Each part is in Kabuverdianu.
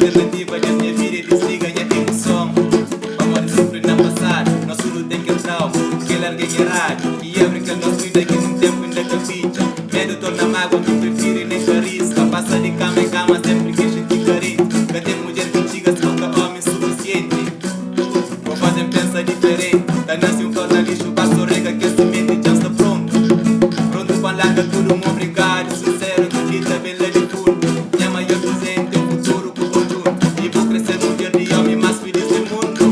Alternativa des nha vida é disliga nha emoson Pamodi sufri na pasadu Nos tudu ten kel trauma Kel argen eradu Ki abri kel nos vida ki nun tenpu inda ka fitxa Medu torna magua Mi prifiri nen ka riska Pasa di kama en kama Senpri ki xinti karenti Ka ten mudjer ki txiga Si bo ka omi sufisienti Bo faze-m pensa diferenti Ta nase un flor na lixu Basta rega kel simenti Dja N sta prontu Prontu pa N larga tudu Un obrigadu sinseru Akredita ben la di fundu Nha maior prizenti É un futuru ku bo djuntu I bu kre ser mudjer di omi más filis di mundu.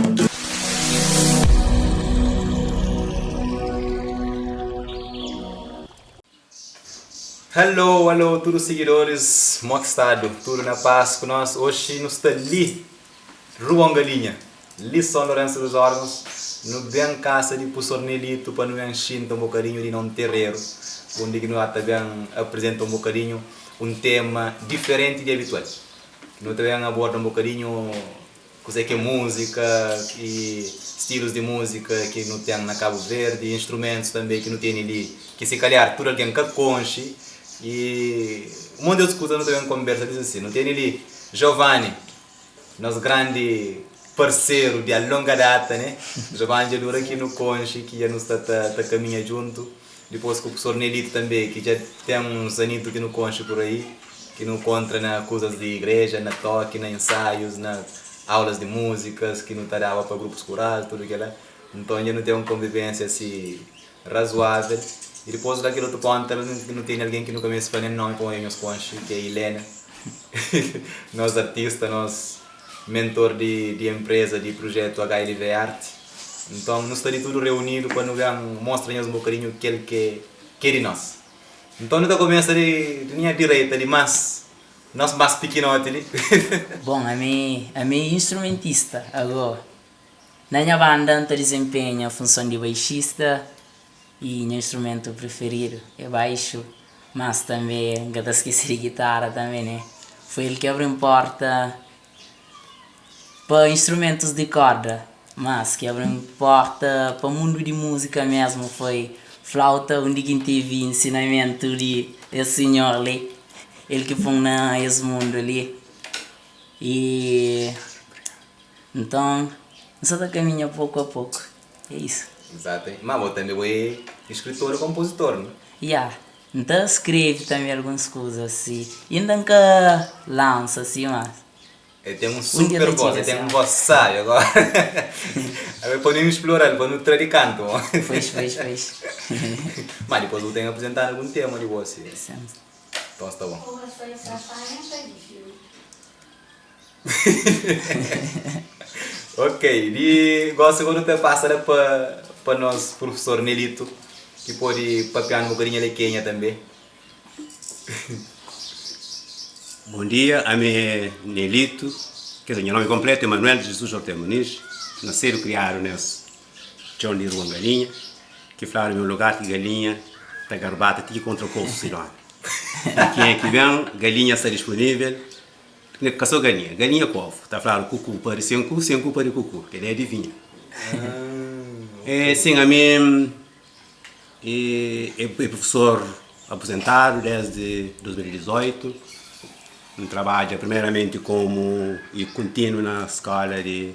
Hello hello tudu sigidoris mo ki stadu tudu na paz ku nos oxi nu sta li Rubon Galinha li São Lourenço dos Órgãos nu ben kasa di Pusor Nelito pa nu ben xinta un bokadinhu di na un tereru undi ki nu ata ben aprizenta un bokadinhu un tema diferenti di abitual nu ta ben aborda un bokadinhu Kuzê ki é múzika i stilus di múzika ki nu ten na Kabu Verdi, instrumentus tanbê ki nu tene li ki si kalhar tudu algen ka konxe i un monti otus kuza nu ta ben konbersa di si. Nu tene li Giovanni, nos grandi parseru di a longa data, ne? Giovanni dja dura ki nu konxe, ki dja nu sta ta kaminha djuntu. Dipôs ku profesor Nelito tanbê ki dja ten uns anitu ki nu konxe pur aí, ki nu kontra na kuzas di igreja, na toki, na insaius, na aulas di múzikas ki nu ta daba pa grupus kural, tudu kela. Nton dja nu ten un konvivénsia asi razoável. I dipôs la kel otu ponta la nu tene algen ki nu ka meste fla nen nómi pamodi nhos konxe, ki é Ilena, nos artista, nos mentor di enpreza di prujetu HLV Arte. Nton, nu sta di tudu reunidu pa nu ben mostra nhos un bokadinhu kel ki é di nos. Nton, nu ta kumesa di nha direita, di más nos más pikinoti li. Bon, ami ami é instrumentista. Ago, na nha banda N ta dizenpenha funson di baixista i nha instrumentu priferidu é baixu, mas tanbe N ka ta skese di gitara tanbe, né? Foi el ki abri-m porta pa instrumentus di korda, mas ki abri-m porta pa mundu di múzika mesmu foi flauta, undi ki N tevi nsinamentu di es sinhor li, el ki pô-m na es mundu li. I nton N sa ta kaminha poku a poku, é isu. Exato. Ma bo tanbe bo é skritor i konpozitor, ne? Ya, N ta skrebe tanbe alguns kuza si, inda N ka lansa si, mas. El ten un super voz, el ten un voz sábi agora. Agora pa nu explora-l, pa nu tra di kantu. Pois, pois, pois. Ma dipôs bu ten apresentadu algun tema di bo si. Então sta bon. Ok, di gosi agora nu ta pasa la pa pa nos professor Nelito ki pode papia-nu un bokadinhu el é kenha tanbe. Bom dia, ami é Nelito, quer dizer, nha nome completo é Manuel de Jesus Ortega Muniz, nascedo e criado nes txon di Rua Galinha, ki fladu ma é un lugar ki galinha ta garbata ti ki kontra posu si donu. I kenha ki ben, galinha sta disponível, ka so galinha, galinha ku ovu, ta fladu kuku pari sen ku, sen ku pari kuku, kel-li é adivinha. É, sin, ami. E é professor aposentadu desdi 2018. N trabadja primeramenti komu y kontinu na skola di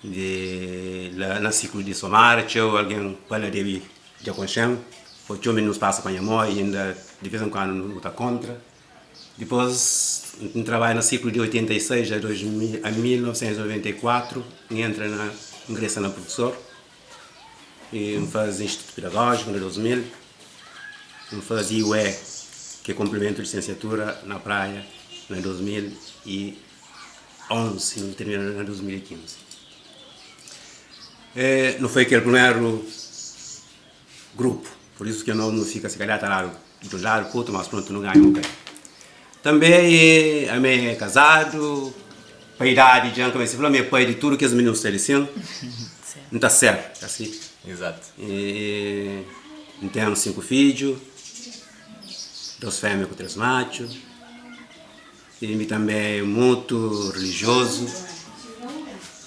di la na siklu di Somara. Txeu algen pa la debe dja konxe-m, po txeu minus pasa pa nha mo y inda di vez en kuandu nu ta kontra. Dipôs N trabadja na siklu di 86 a 2000 a 1994 N entra na N ngresa na professor. I N faze Institutu Pedagójiku na 2000, N faze IUE, ki é konplimentu di lisensiatura, na Praia na 2011, N tirmina na 2015. E nu foi kel primeru grupu, pur isu ki no nu fika si kalhar ta dadu di un ladu pa otu, mas prontu nu ganha un bokadinhu. Tanbe ami é kazadu, pa idadi dja N ka meste fla, mi é pai di tudu kes mininu sta li sin, N ta ser asi. E N ten 5 fidju, 2 femia ku 3 matxu, e mi tanbe é mutu rilijiozu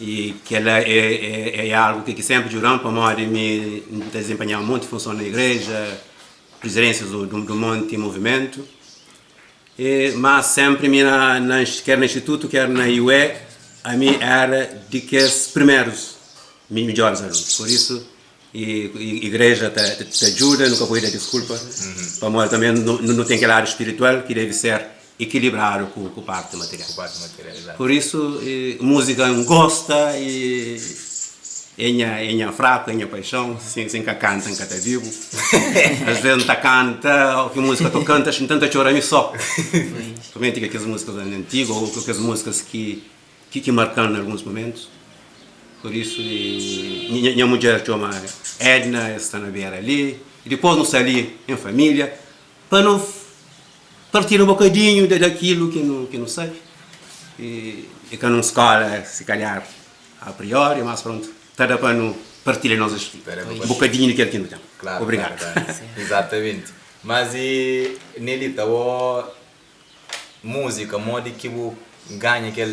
e kela é algu ki senpri djuda-m pamodi mi N ta dizenpenhaba monti funson na igreja, prizidensias di un monti muvimentu. E, mas sempri mi na, na, ker na institutu, ker na IUE, ami era di kes primerus midjoris alunus. Pur isu, e, igreja ta, ta djuda, nu ka pode da diskulpa, pamodi tanbe nu, nu ten kel ladu spiritual ki debe ser ekilibradu ku, ku parti material. Ku parti material, exato. Pur isu, e, múzika N gosta e é nha, é nha fraku, é nha paixon, si, si N ka kanta N ka ta bibu. Às vezes N ta kanta, o ki múzika ta kanta, N ta txora mi só. Principalmente ku kes múzikas antigu ou ku kes múzikas ki, ki, ki marka-m na alguns momentus. Pur isu, e, nha, nha mudjer txoma Edna, el sta na bera li. E dipôs nu sta li en família pa nu partilha un bokadinhu da dakilu ki nu, ki nu sabe. E, e ka nun skola, si kalhar, a priori, mas prontu, ta da pa nu partilha nos un bokadinhu di kel ki nu ten. Klaru, Obrigadu. klaru, klaru. Izatamenti. Mas e Nelita, bo múzika, modi ki bu ganha kel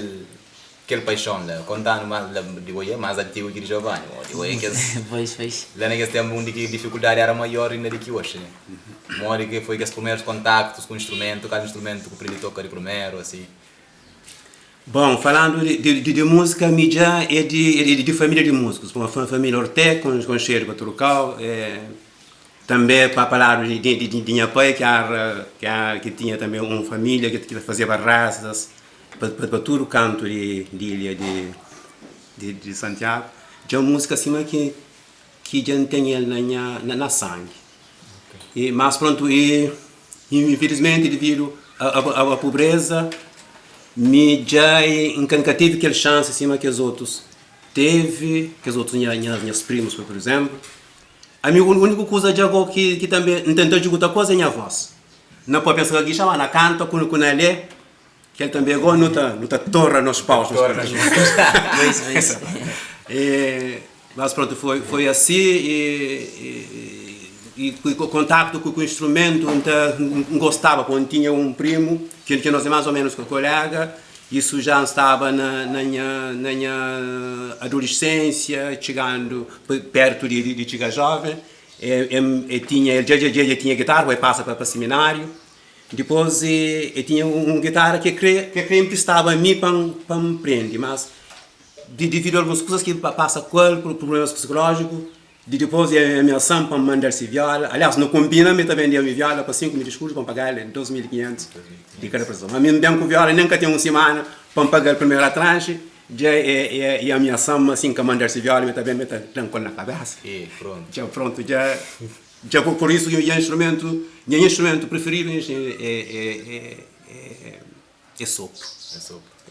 kel paixon la? Kontanu mas la di bo é mas antigu ki di Giovanni, bo di bo é kes Pois, pois. la na kes tempu undi ki difikuldadi era maior inda di ki oxi, ne? Modi ki foi kes primerus kontaktus ku instrumentu, kal instrumentu ku prindi toka di primeru, asi? Bon, falandu di di múzika, mi dja é di é di família di múzikus, uma família Orte, konxedu pa tudu kau, tanbe pa pa ladu di di di nha pai ki era ki era ki tinha tanbe un família ki ta fazeba rezas pa pa tudu kantu di di ilha di di di Santiagu. Dja múzika sima ki ki dja N ten el na nha na sangi. E mas prontu e infelizmenti devidu a a a pobreza mi dja N ka N ka tevi kel xansi sima kes otus tevi, kes otus nha nhas primus pur izemplu. Ami uniku kuza dja go ki ki tanbe N tenta djuguta kos é nha vos. Na papia N sta ka ma na kanta ku ku na lé kel tanbe go nu ta nu ta torra nos paus nos Torra nos Pois, pois. E mas prontu foi foi asi e e e ku kontaktu ku ku instrumentu N ta N gostaba pabia N tinha un primu ki ki nos é mas o menus kolega isu ja N staba na na nha na nha adolesensia txigandu pertu di di txiga joven e e tinha el dja dja dja tinha gitarra pa e pasa pa siminariu Dipôs e tinha un gitara ki e kre ki e kre inpristaba mi pa N pa N prende, mas di dividu alguns kuzas ki pasa ku el, prublemas psikulójiku, di dipôs e amiasa-m pa N manda-l se viola, aliás nu konbina ma e ta bende-m mi viola pa 5 mil escudos pa N paga-l 2500 di kada prestason, ma mi N ben ku viola nen ka ten un simana pa N paga-l primera tranxe, dja e e amiasa-m ma si N ka manda-l se viola mi ta ben mi ta da-m ku el na kabesa, dja prontu dja. Dja por isu nha instrumentu, nha instrumentu preferidu é é sopru.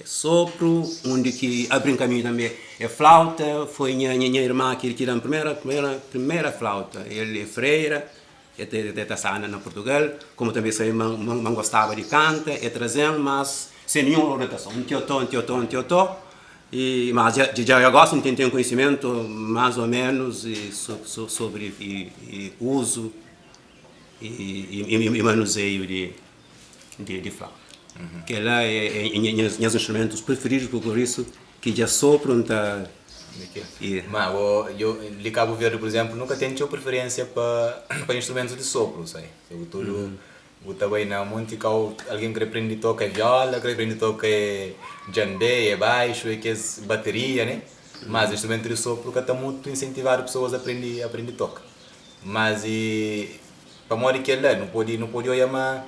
É sopru, undi ki abri-m kaminhu tanbe é flauta, foi nha nha irma ki ki da-m primera primera primera flauta, el é freira, el ta el ta staba na Purtugal, komu tanbe sabe ma ma N gostaba di kanta, el traze-m, mas sen ninhun orientason, N tioto, N tioto, N tioto. E mas dja dja gosi N ten ten konhisimentu mas o menus e so sobri e uzu e e manuzeiu di di flauta. Kela é nhas instrumentus preferidu pur isu ki dja sopru N ta e. Ma bo yo li Kabu Verdi pur izemplu nu ka ten txeu preferensia pa pa instrumentus di sopru sai, sobretudu Bu ta bai na monti kau, algen kre prende toka viola, kre prende toka e djambé, e baixu, e kes bateria, ne? Mas instrumentu di sopru ka ta mutu insentivadu pesoas a prende a prende toka. Mas e pamodi kel-la nu pode nu pode oia ma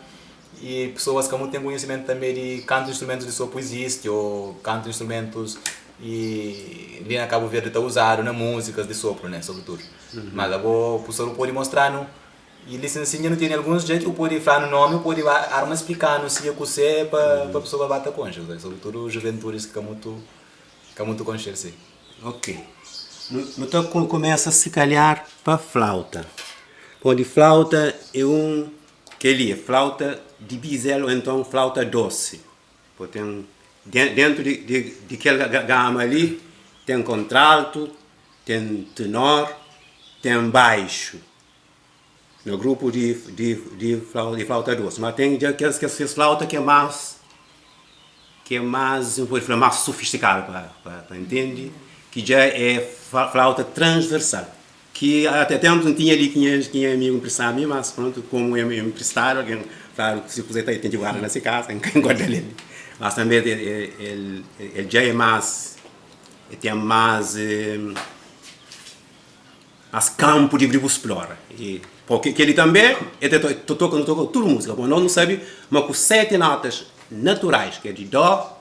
e pesoas ka mutu ten konhisimentu tanbe di kantu instrumentus di sopru izisti o kantu instrumentus e li na Kabu Verdi ta uzadu na muzikas di sopru, ne, sobritudu. Mas abo pusor bu pode mostra-nu I lisensinha nu tene alguns dja ki bu pode fla-nu nomi, bu pode ba arma splika-nu si e kuse pa pa pesoa ba ta konxe, sobritudu juventudis ki ka mutu ka mutu konxe-l si. Ok. Nu ta kumesa si kalhar pa flauta. Pamodi flauta é un kel-li é flauta di bizel ô enton flauta dosi. Bo ten dentu di di kel gama li ten kontraltu, ten tenor, ten baixu. Na grupu di di di di flauta dosi, ma ten dja kes kes flauta ki é más ki é más nu pode fla más sofistikadu pa pa ntende ki dja é flauta transversal ki ate tenpu N tinha li ki nha ki nha amigu npristaba mi mas prontu komu é npristadu algen Klaru si kuze ta ten ki guarda na si kasa, N ka guarda-l el. Mas tanbe el el dja é mas, el ten mas mas kanpu di bu splora. I po kel-li tanbe el ta toka, nu toka tudu múzika. Bon, nos nu sabe ma ku seti notas naturais, ki é di dó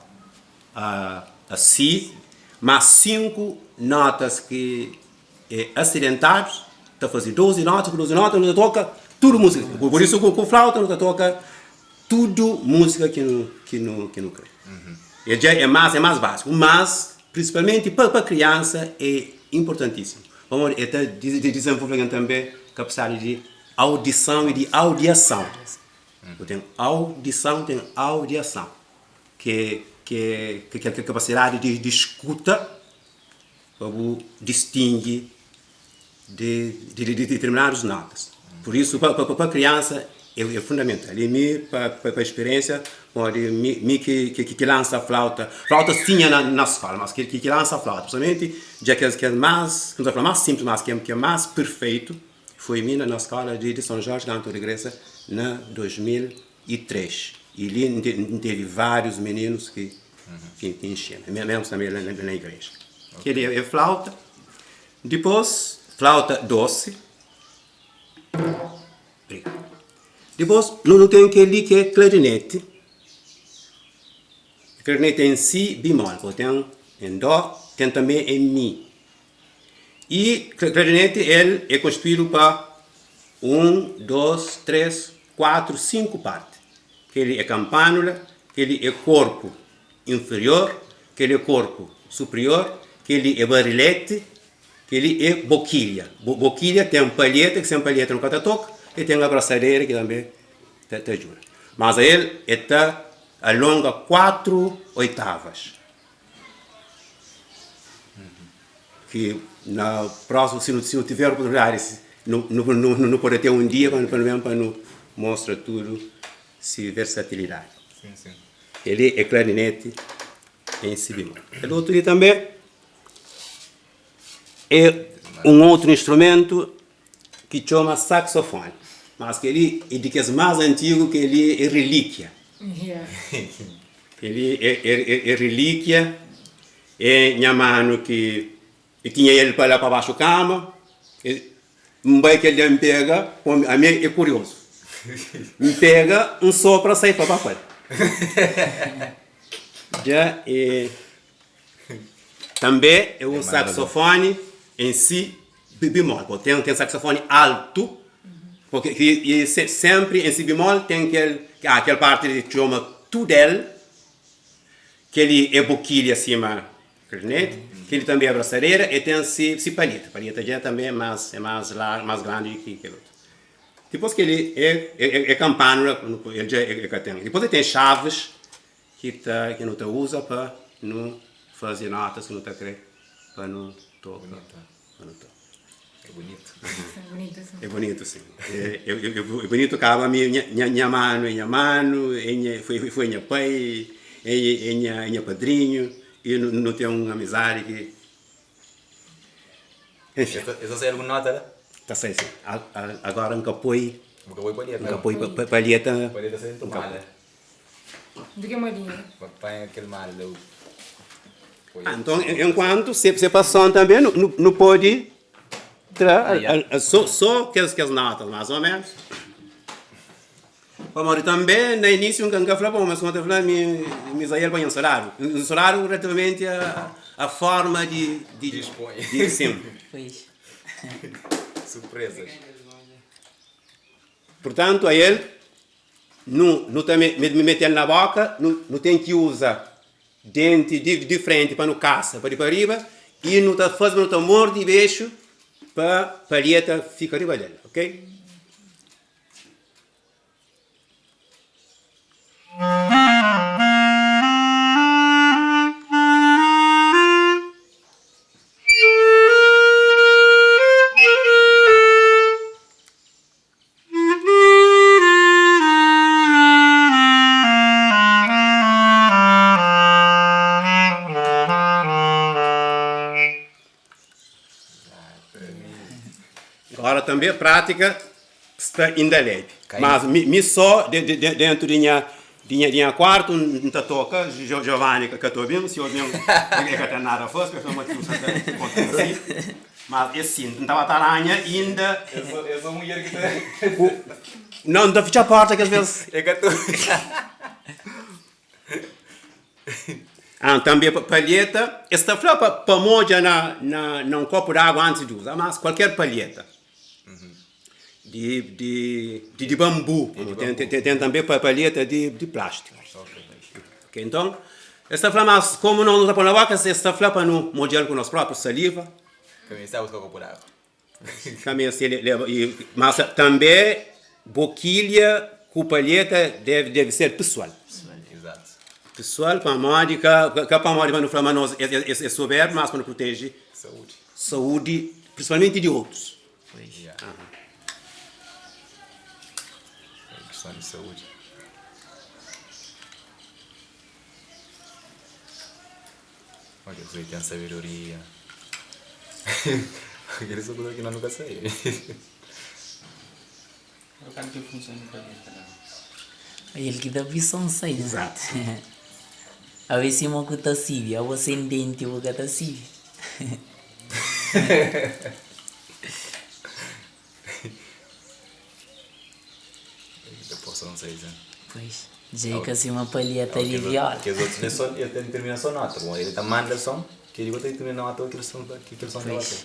a si, más sinku notas ki é asidentadus, ta faze 12 notas, ku 12 notas nu ta toka tudu múzika. Pur isu ku flauta nu ta toka tudu múzika ki nu ki nu ki nu kre. E dja é más é más básiku, mas prinsipalmenti pa pa kriansa é inportantísimu, pamodi e ta dizenvolve algen tanbe kapasidadi di audison i di audiason. Bu ten audison, ten audiason, ke ke ke kel kapasidadi di di skuta pa bu distingi di determinadus notas. Pur isu, pa kriansa é fundamental. I mi, pa spiriensia, pamodi mi ki lansa flauta, flauta tinha na skola, mas ki lansa flauta, prinsipalmenti dja kes ki é mas, ki nu ta fla mas sinplis, mas ki é mas perfeitu, foi mi na skola di Son Jorge, kantu regresa na 2003. I li N tevi várius mininus ki inxina, mesmu tanbe na igreja. Kel-li é flauta. Dipôs, flauta dosi. Obrigadu. Dipôs, nu ten kel-li ki é klarineti. Klarineti é en si bimol, bo ten en dó, ten tanbe en mi. I klarineti el é konstituídu pa un, dôs, três, kuatru, sinku parti. Kel-li é kanpánula, kel-li é korpu inferior, kel-li é korpu superior, kel-li é barileti, kel-li é bokilha. Bokilha ten palheta, ki sen palheta nu ka ta toka, i ten abrasadera ki tanbe ta djuda. Mas ael e ta alonga 4 oitavas. Ki na prósimu, si nu tiver oportunidadi, nu pode ten un dia pa nu ben pa nu mostra tudu si versatilidadi. Kel-li é klarineti en si bemol. Kel otu li tanbe é un otu instrumentu ki txoma saksofoni. Mas kel-li é di kes más antigu, kel-li é relíkia. Kel-li é relíkia, é nha manu ki tinha el pa la pa baxu kama. N bai kel dia N pega, ami é kuriozu, N pega N sopra sai pa pa kual. Dja e tanbe é un saksofoni en si bimol, bo ten ten saksofoni altu, porque e senpri en si bimol ten kel kel parti di txoma tudel, kel-li é bokilha sima Clarinete, kel-li tanbe é abraçadeira e ten si si palheta. Palheta dja tanbe é más é más lar más grandi di ki kel otu. Dipôs kel-li é é é kanpánula, el dja el ka ten. Dipôs el ten xavis ki ta ki nu ta uza pa nu faze notas ki nu ta kre pa nu toka pa nu toka. É bunitu. É bunitu sin. É é bunitu kaba mi nha nha manu é nha manu, é nha foi foi nha pai, é é nha nha padrinhu i nu nu ten un amizadi ki enfim. Es ta sai algun nota la? Ta sai sin. Agora N ka poi Bu ka poi palheta? N ka poi palheta. Palheta sai dentu mala. Di ki modinha? Pa panha kel mala la bu poi. Ah, nton, enkuantu se pa son tanbe nu nu pode tra so so kes kes notas mas o menus. Pamodi tanbe na inisiu N ka fla bo, mas suma ta fla mi Misael panha nsoladu. Nsoladu relativamenti a a forma di di di sim. Surpresas. Purtantu, ael Nu nu ta mete-l na boka, nu nu ten ki uza denti di di frenti pa nu kasa pa di pa riba i nu ta faze ma nu ta morde bexu pa palheta fika riba del, ok? Agora tanbe prátika. sta inda lebi. Mas mi so dentu di nha di nha kuartu N ta toka, Giovanni ka ta obi-m, si obi-m e ka ten nada fasi, pa e fla ma ti sa ta konta ku si. Mas e si, N ta ba ta ranha inda. E so mudjer ki ta. Nau, N ta fitxa porta kes bes. E ka ta obi. Ah, tanbe palheta, es ta fla pa modja na na un kopu di agu antis di uza, mas kualker palheta di di di banbu, ten tanbe palheta di plástiku. Ok, nton es ta fla mas komu nos nu ta poi na boka, es ta fla pa nu modja-l ku nos própriu saliva. Ka meste buska kopu di agu. Ka meste leba, mas tanbe bokilha ku palheta debe ser pesoal. Pesoal pamodi ka pamodi pa nu fla ma nos é soberbu, mas pa nu proteje saúdi prinsipalmenti di otus. Olha, você tem sabedoria. Aquele só coisa que nós nunca sabe. Kal ki é funson di palheta la? El ki ta pison sai. Exato. Awe sima ku ta sibi, abo sen denti bu ka ta sibi. Pois, dja é ka sima palheta di viola. Kes otus lé só, el ta termina só nota, bom, el ta manda som, kel li ta termina nota, kel som ta, kel som ta bate.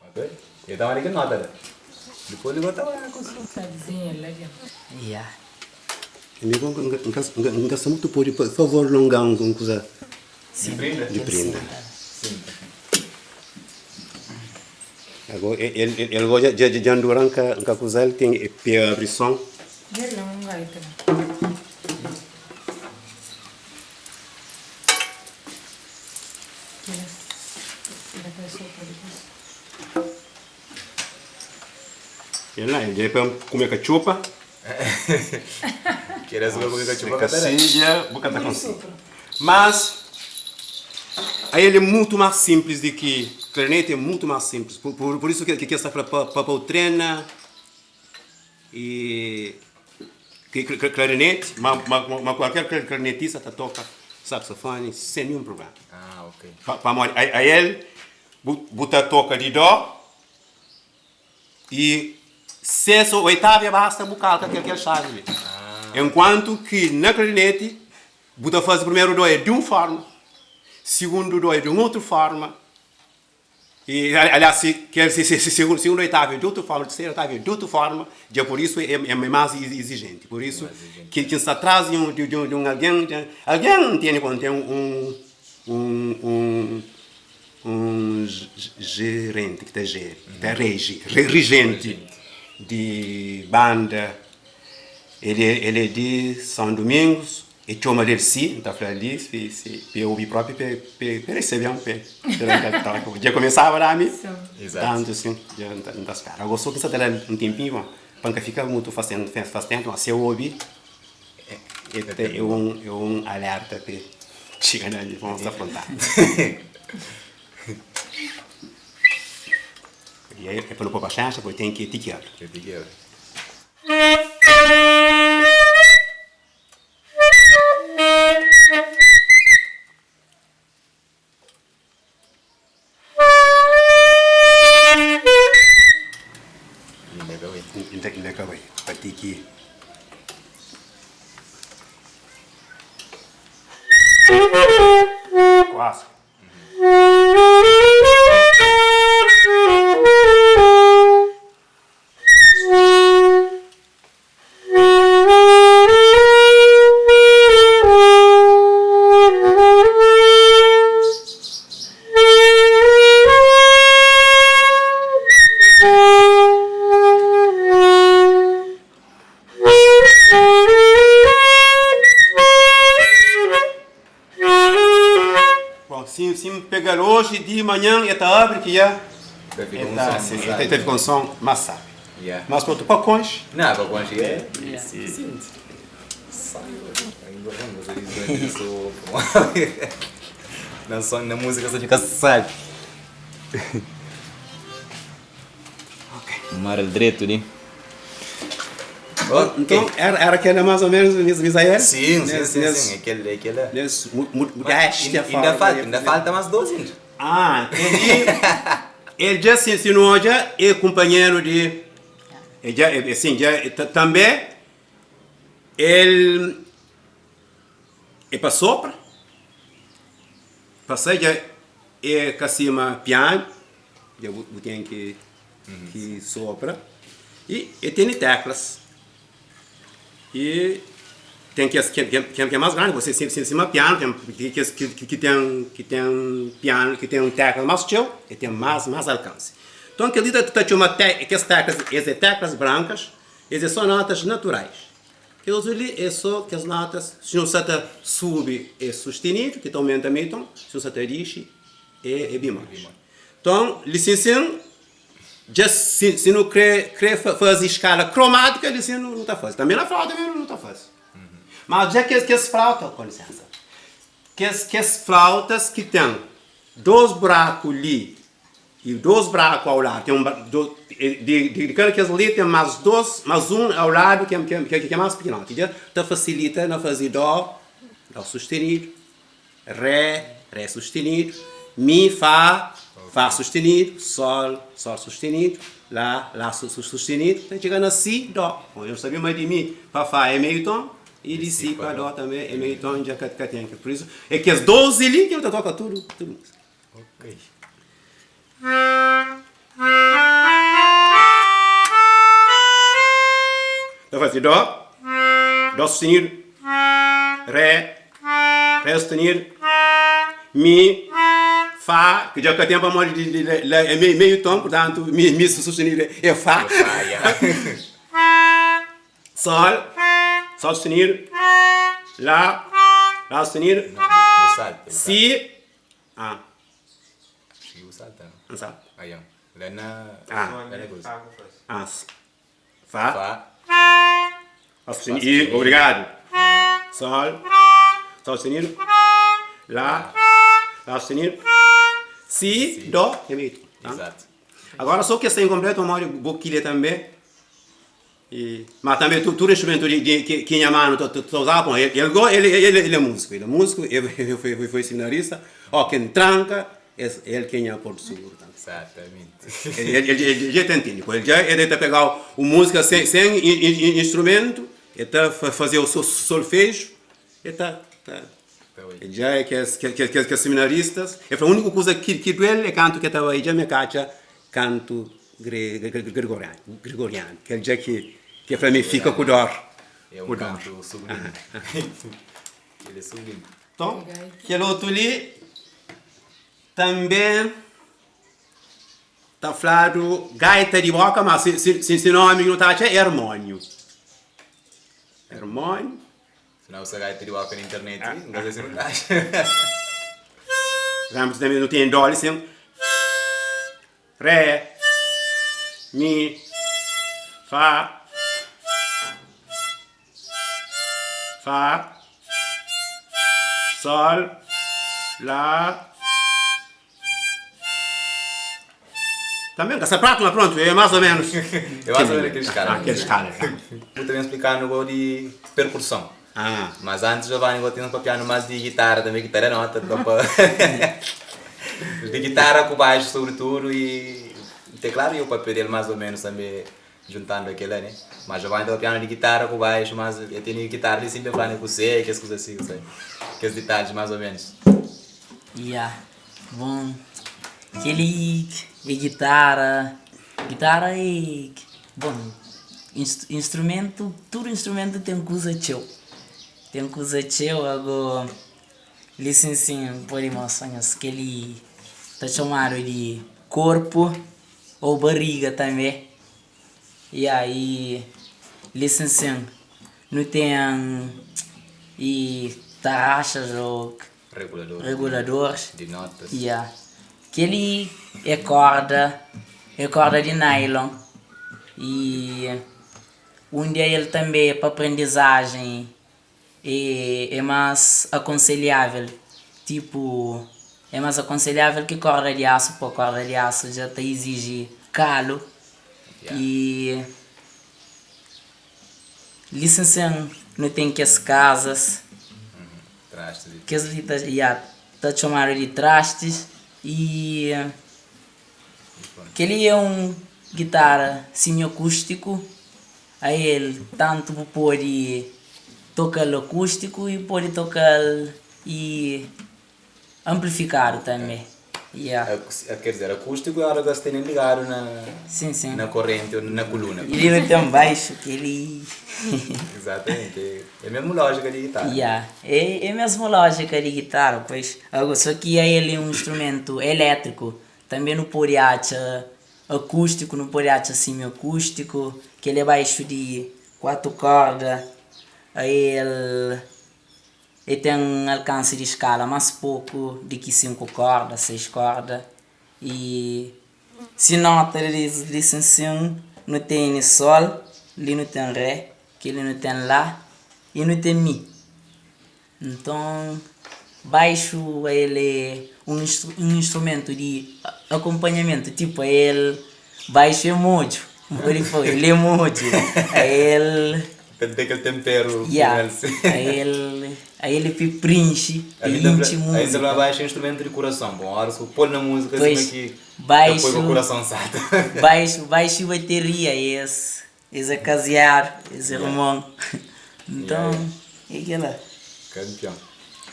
Ok? El ta manda kel nota la. Dipôs li bo ta ba ku som. Ta dizenha la dentro. Ya. Amigo, N ka sta mutu pode, pa favor longa un kuza Di prinda? Di prinda. Ago el go dja dja ndura nka nka kuzal ten pe abri son. Dja la un gaita la. Kila kila ta sopra dipus. El la el dja pa kume katxupa. Kila si pa kume katxupa ka ta da. Kasidja bu ka ta konsigi. Mas ael é mutu más sinplis di ki klarineti é mutu más sinplis. Pur isu ki es ta fla pa bu trena klarineti, ma kualker klarinetista ta toka saksofoni sen ninhun prubléma. Pamodi ael bu ta toka di dó I sexta ô oitava basta bu kalka kel kel xavi li. Enkuantu ki na klarineti bu ta faze primeru dó é di un forma, sigundu dó é di un otu forma, i aliás si kel si si sigundu oitava é di otu forma, terseru oitava é di otu forma, dja pur isu é más izijenti. Pur isu ki N sta tras di un di un algen, algen ntende kóntu ten un un un. Un jerenti ki ta jeri, ki ta reji, rijenti di banda, el é di São Domingos, e txoma del si, N ta fla li, si pa e obi propi pa e resebe-m, pa e da-m kel toki. Dja kumesaba da mi, tantu sin, dja N ta spera. Ago so ki N sa ta da-l un tenpinhu pa N ka fika mutu fastentu, ma si e obi, É un alerta pa el txiga na mi pa nos afrontá. E aí é pa nu pô paxénxa, poi ten ki ti kebra. Ti kebra. Inda ka bai. Inda inda ka bai. Pa ti ki. Kuazi. Bon, si si N pega-l oji di manhan e ta abri ki ya Ta fika e un ta son e sabi. ta fika un son más sabi. Yeah. Mas prontu, pa konxe. Nah, pa konxe é sufisienti. Sabi, Na son, na múzika sa fika sabi. Ok. Mara-l dretu li. Nton, éra kel-la más ô ménus, Misael? Sin, sin, sin, sin, é kel, é kel-la. Nes mudéstia Inda falta, inda falta más dos inda. Ah, kel-li, el dja, si, si nu odja, é kunpanheru di, el dja, é, sin, dja, tanbê el é pa sopra, pa sai dja é ka sima pianu, dja bu ten ki ki sopra i e tene teklas i ten kes ki ki é mas grandi bo sima pianu ten kes ki ten ki ten pianu ki ten teklas mas txeu e ten mas mas alkansi nton kel li ta txoma kes teklas es é teklas brankas es é so notas naturais kes otu li é so kes notas si nu sa ta subi é sustenidu ki ta aumenta meiu ton si nu sa ta dixi é bimol. Nton, li sin sin, dja si si nu kre kre faze skala kromátika, li sin nu ta faze. Tanbe na flauta tanbe nu ta faze. Mas dja kes kes flauta, ku lisensa, kes kes flautas ki ten dos buraku li i dos braku au ladu, ten un do di di kada kes li ten mas dos mas un au ladu ki ki ki é mas pikinoti, dja ta fasilita na faze dó, dó sustenidu. Ré, Ré sustenidu, Mi, Fá, Fá sustenidu, Sol, Sol sustenidu, Lá, Lá sustenidu, ta txiga na Si, Dó. Bon, eu sabe ma di Mi pa Fá é meiu ton i di Si pa Dó tanbe é meiu ton, dja ka ten ki. Pur isu, é kes 12 li ki nu ta toka tudu, tudu múzika. Ok. Ta faze Dó, Dó sustenidu, Ré, Ré sustenidu, Mi, Fá, ki dja ka ten pamodi di di la é meiu meiu ton, purtantu mi mi sustenidu é Fá, Sol, Sol sustenidu, Lá, Lá sustenidu, Si, Ah. Acho que salta, não? Não salta. Aí, ó. Lá na. Ah. Lá na coisa. Ah. Fá. Fá. Fá sustenido. E, obrigado. Sol. Sol sustenido. Lá. Lá sustenido. Si, Dó e mi. Tá? Exato. Agora só que está incompleto, mas boquilha também. E, mas também tu, tudo instrumento de, de, que, que minha mano tá, tá, tá usava, bom, ele, ele, ele, ele é músico, ele é músico, ele, ele foi, foi, foi seminarista, ó, quem tranca, é ele quem é Porto Seguro. Tá? Exatamente. Ele, ele, ele, ele já tem técnico, ele já ele tá pegar o música sem, sem in, in, instrumento, ele tá fazer o seu solfejo, ele tá, tá ele já é que que que que, que seminaristas, ele foi a única coisa que que duele é canto que estava aí já me cacha Kantu gregorianu, gregorianu, kel dja ki ki el fla mi fika ku dor, É ku un dor. kantu sublimi. El é sublimi. Nton, kel otu li tanbe ta fladu gaita di boka, ma se se se nomi ki nu ta atxa é armóniu. Armóniu. Se não usa gaita di boka na internet, N ka sai si nu ta atxa. Lembra tanbe nu ten dó li sin. Ré, mi, fá, fá, sol, lá. Também ka sta pratu, mas pronto, é mais ou menos. É mais ou menos aquele escala. Ah, aquele escala. Bu ta ben explicar-nu gó di percussão. Ah. Mas antes Giovanni gó ten papianu más di guitarra também, ki ta da nota, então pa di guitarra ku baixo sobretudo e teclado e o papel del mais ou menos também juntando aquela, né? Mas Giovanni ta papianu di guitarra ku baixo, mas el tene guitarra li sempre flanu ku se, kes kuza assim, sabe? Kes detalhes mais ou menos. Ya, bon, kel-li é gitara, gitara é, bon, instrumentu, tudu instrumentu ten kuza txeu, ten kuza txeu, ago li sin sin N pode mostra nhos, kel-li ta txomadu di korpu ô bariga tanbe, ya, i li sin sin nu ten i tarraxas ô. Regulador. Reguladores. Di notas. Ya. Kel-li é korda, é korda di nylon i un dia el tanbe pa aprendizajen é é más akonselhavel, tipu é más akonselhavel ki korda di asu, po korda di asu dja ta iziji kalu. E li sen sen nu ten kes kazas, kes li ta ya ta txomadu di trastis i kel-li é un gitara semi-akústiku, ael tantu bu pode toka-l akústiku i pode toka-l i Amplifikadu tanbe, ya. Ker dizer, akústiku é ora ki es tene ligadu na Sin, sin. na korrenti ô na kuluna. Li nu ten baixu, kel-li. Exatamente, é mesmu lójika di gitara. Ya, é é mesmu lójika di gitara, pois. Ago, só ki el é un instrumentu elétriku, tanbe nu pode atxa akústiku, nu pode atxa semi-akústiku, kel-li é baixu di kuatu korda, el. El ten alkansi di skala más poku di ki 5 korda, 6 korda. I si nota di li sin sin, nu tene sol, li nu ten ré, kel-li nu ten lá i nu ten mi. Nton, baixu el é un instrumentu di akonpanhamentu, tipu el baixu é modju, N pode fla, el é modju, el. Ta da kel tenperu Ya, final si. a el, a el é pi prinxi, pi intxi Aí ta múzika. fla baixu é instrumento di kurason. Bon, óras ku pô-l na múzika sima Pois, ki ta poi bu baixu, kurason salta. baixu, baixu i bateria es, es é kaziadu, es é Ya, irmon. ya, Nton, ya. é kel-la. Kanpion.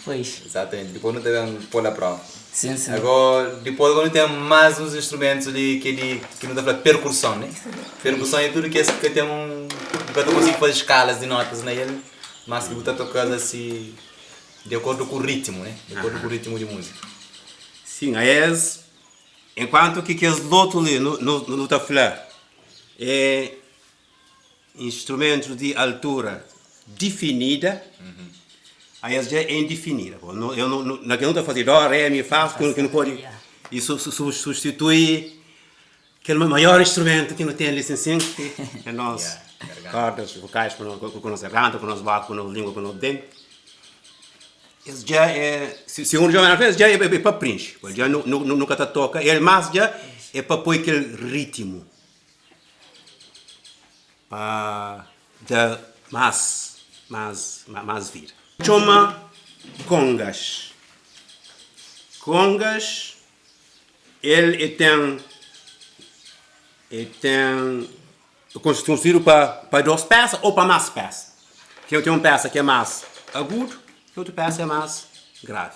Pois. Exatamente, dipôs nu ta ben pô-l a prova. Sim, sim. Agora, dipôs agora nu ten más uns instrumentus li ki é di, ki nu ta fla perkursão, né? Perkursão é tudu kes ki ka ten un, bu ka ta konsigi faze skalas di notas na el, mas ki bu ta toka-s asi di akordu ku ritmu, né? Di akordu ku ritmu di múzika. Sim, a es, enkuantu ki kes lotu li nu, nu, nu ta fla é Instrumentus di altura difinida, a es dja é indefinida. Bo, no, eu no, no, na kel nu ta faze dó, ré, mi, fá, ki nu pode i su, su, substitui kel maior instrumentu ki nu ten li sin sin, ki é nos kordas vokais ku no, ku nos garganta, ku nos boka, ku nos lingua, ku nos denti. Es dja é, segundu João Manuel, es dja é pa prinxi, dja nu, nu, nu ka ta toka el, mas dja é pa poi kel ritmu. Pa da más, más, más vida. Txoma kongas. Kongas, el e ten, e ten konstruídu pa, pa dos pesa ô pa más pesa. Ten, ten un pesa ki é más agudu, ten otu pesa é más gravi.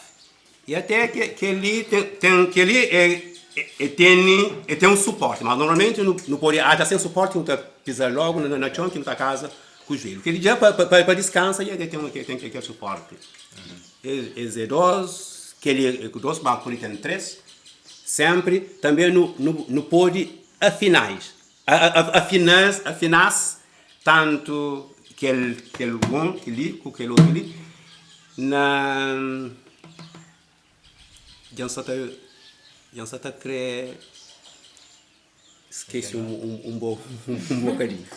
I até ke kel-li ten, kel-li e tene, e ten un suporti, mas normalmenti nu nu pode atxa sen suporti, nu ta piza logu na txon ki nu ta kaza ku juelhu. Kel-li dja pa pa diskansa dja ten ten kel suporti. Es é dos, kel-li é dos, mas pode ten tres. Senpri tanbe nu nu nu pode afinais, afinas afinas tantu kel kel un kel-li ku kel otu li. Na Dja N sa ta Dja N sa ta krê skese un bo un bokadinhu.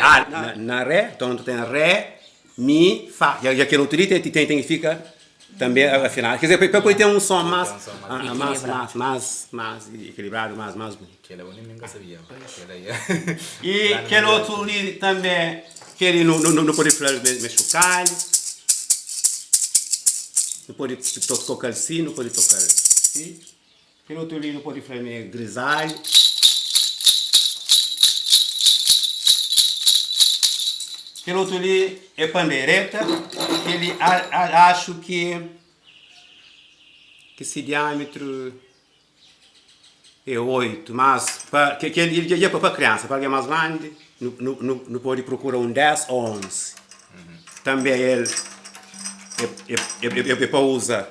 Ah, na na ré, nton tu ten ré, mi, fá. Dja kel otu li ten ten ten ki fika tanbe afinadu. Ker dizer, pa pode ten un son más más más más más ekilibradu, más más bunitu. I kel otu li tanbe, kel-li nu nu pode fla-l ma é xukalhu, nu pode toka-l si, nu pode toka-l si. Kel otu li nu pode fla ma é grizalhu. Kel otu li é pandeireta, kel-li axu ki ki se diâmitru. É 8, mas pa ke kel li dja pa kriansa, pa algen mas grandi nu nu nu pode prokura un 10 ô 11. Tanbe el é é é pa uza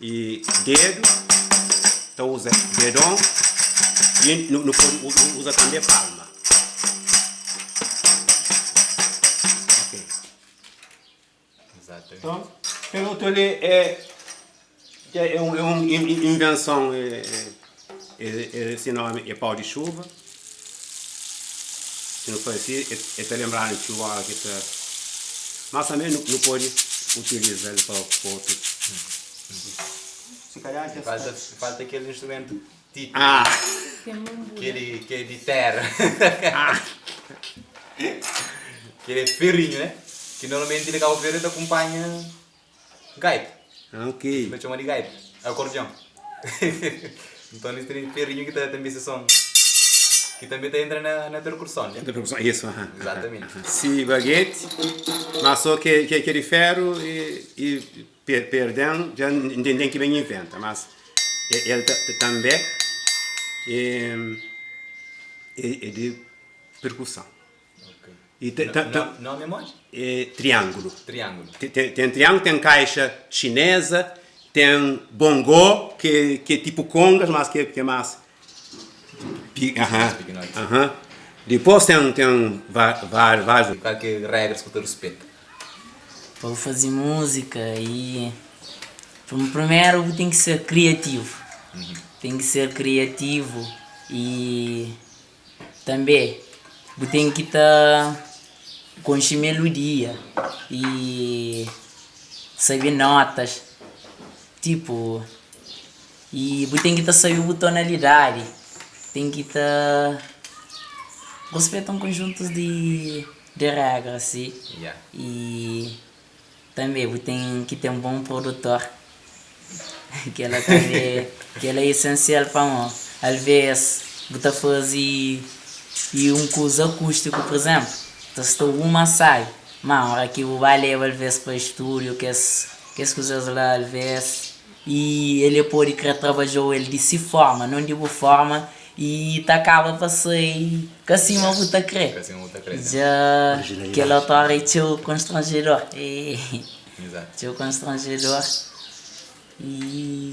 e dedu, ta uza dedon i nu nu pode uza tanbe palma. Ok. Nton, kel otu li é é un é un invenson é se nomi é pau di xuva. Si nu fla si e ta lenbra-nu txeu óra ki ta. Mas tanbe nu pode utiliza-l pa otu. Falta kel instrumentu. Tipo Ah. Tem um Kel ki é di téra. Kel é ferrinho, né? Ki normalmenti di Cabo Verde ta kunpanha gaita. Ah, ok. Ta txoma di gaita, akordion. Nton es ten ferrinho ki ta tanbe se son ki tanbe ta entra na na perkurson, né? Na perkurson, isso, aham. Exatamente. Si baguete, mas so ke ke di feru e e Perden dja N ten ki ben inventa, mas el tanbe é di perkuson. Nomi é modi? É triângulu. Triângulu. Ten triângulu, ten kaixa xineza, ten bongô, ki é tipu kongas, mas ki é más Aham. Dipôs ten ten várius. Kal ki é régras ku ta ruspeta? Pa bu faze múzika i primeru bu ten ki ser kriativu, ten ki ser kriativu i tanbe bu ten ki ta konxe melodia i sabe notas, tipu I bu ten ki ta sabe bu tonalidadi, ten ki ta ruspeta un konjuntu di regra si. I tanbe bu ten ki ten bon produtor, kela tanbe kela é esensial pamo alves bu ta faze un kuza akustiku pur izenplu ta sta uma sabi, ma ora ki bu ba leba alves pa studiu kes kes kuzas la alves. I el e pode kre trabadja-u el di si forma, non di bu forma, i ta kaba pa sai ka sima bu ta kre. Dja kel otu ora e txeu konstranjedor, txeu konstranjedor i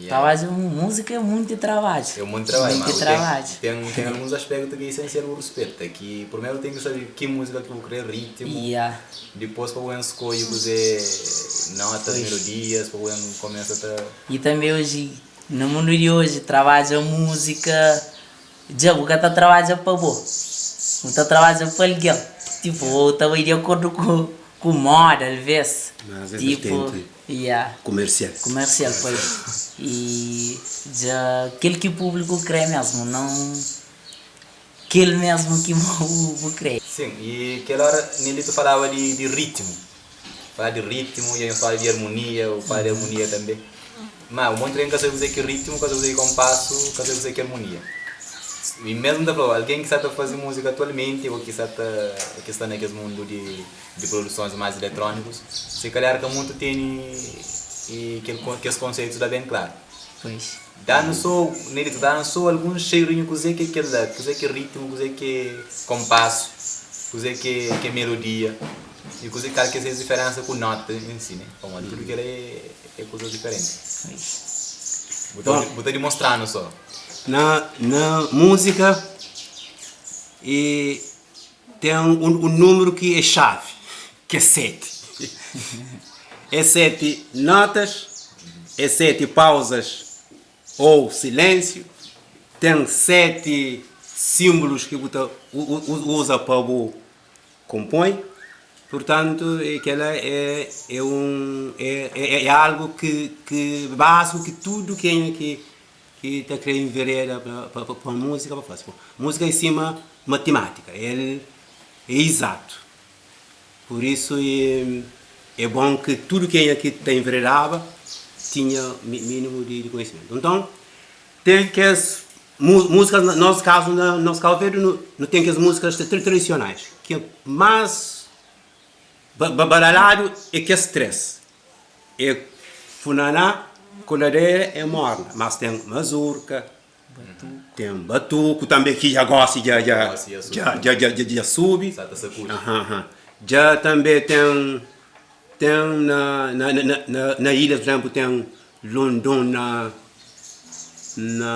trabadja múzika é munti trabadju, É munti trabadju, munti trabadju. Ten ten alguns aspecto ki é esencial bu ruspeta, ki primeru ten ki sabe ki múzika ki bu kre, ritmu, Yeah. Dipôs pa bu ben skodje kuzê notas, melodias, pa bu ben kumesa ta. I tanbê oji, na mundu di oji, trabadja múzika dja bu ka ta trabadja pa bo, bu ta trabadja pa algen. Tipu, ô ta bai di akordu ku ku moda alvês. Mas é Tipu, vertenti ya. kumersial. Kumersial, pois. I dja kel ki públiku krê mesmu, nau. Kel mesmu ki bu kre. Sin, i kel ora Nelito falaba di di ritmu, fala di ritmu, i fala di armonia, u fala di armonia tanbe. Ma un monti algen ka sabe kuzê ki ritmu, ka sabe kuzê ki konpasu, ka sabe kuzê ki armonia. I mesmu N ta fla-u, algen ki sa ta faze múzika atualmenti ô ki sa ta ki sta na kes mundu di di produsons más iletrónikus, si kalhar ka mutu tene i kel kes konseitus la ben klaru. Pois. Da-nu so, Nelito, da-nu so algun xeirinhu kuzê ki é kel-la, kuzê ki é ritmu, kuzê ki é konpasu, kuzê ki é ki é melodia i kuzê kal ki é ses diferénsa ku nóta en si, né? Pamodi tudu kel-la é é kuzas diferenti. Bu ta bu ta dimostra-nu so. Na na múzika e ten un un númeru ki é xavi, ki é seti. É seti notas, é seti pauzas ou silénsiu, ten seti sínbulus ki bu ta uza pa bu konpoi. Purtantu, kel-la é é un é é algu ki ki básiku ki tudu kenha ki ki ta kre envereda pa pa múzika pa fase. Múzika é sima matimátika, el é izatu. Pur isu é bon ki tudu kenha ki ta enveredaba tinha minimu di konhisimentu. Nton, ten kes múzikas, na nos kazu, na nos Kabu Verdi, nu ten kes múzikas tradisionais ki más balaladu é kes 3, é funaná, koladera e morna, mas ten mazurka, Ten batuku tanbe ki dja gosi dja dja dja dja dja dja subi. Dja tanbe ten ten na na na na ilhas pur izenplu ten london na na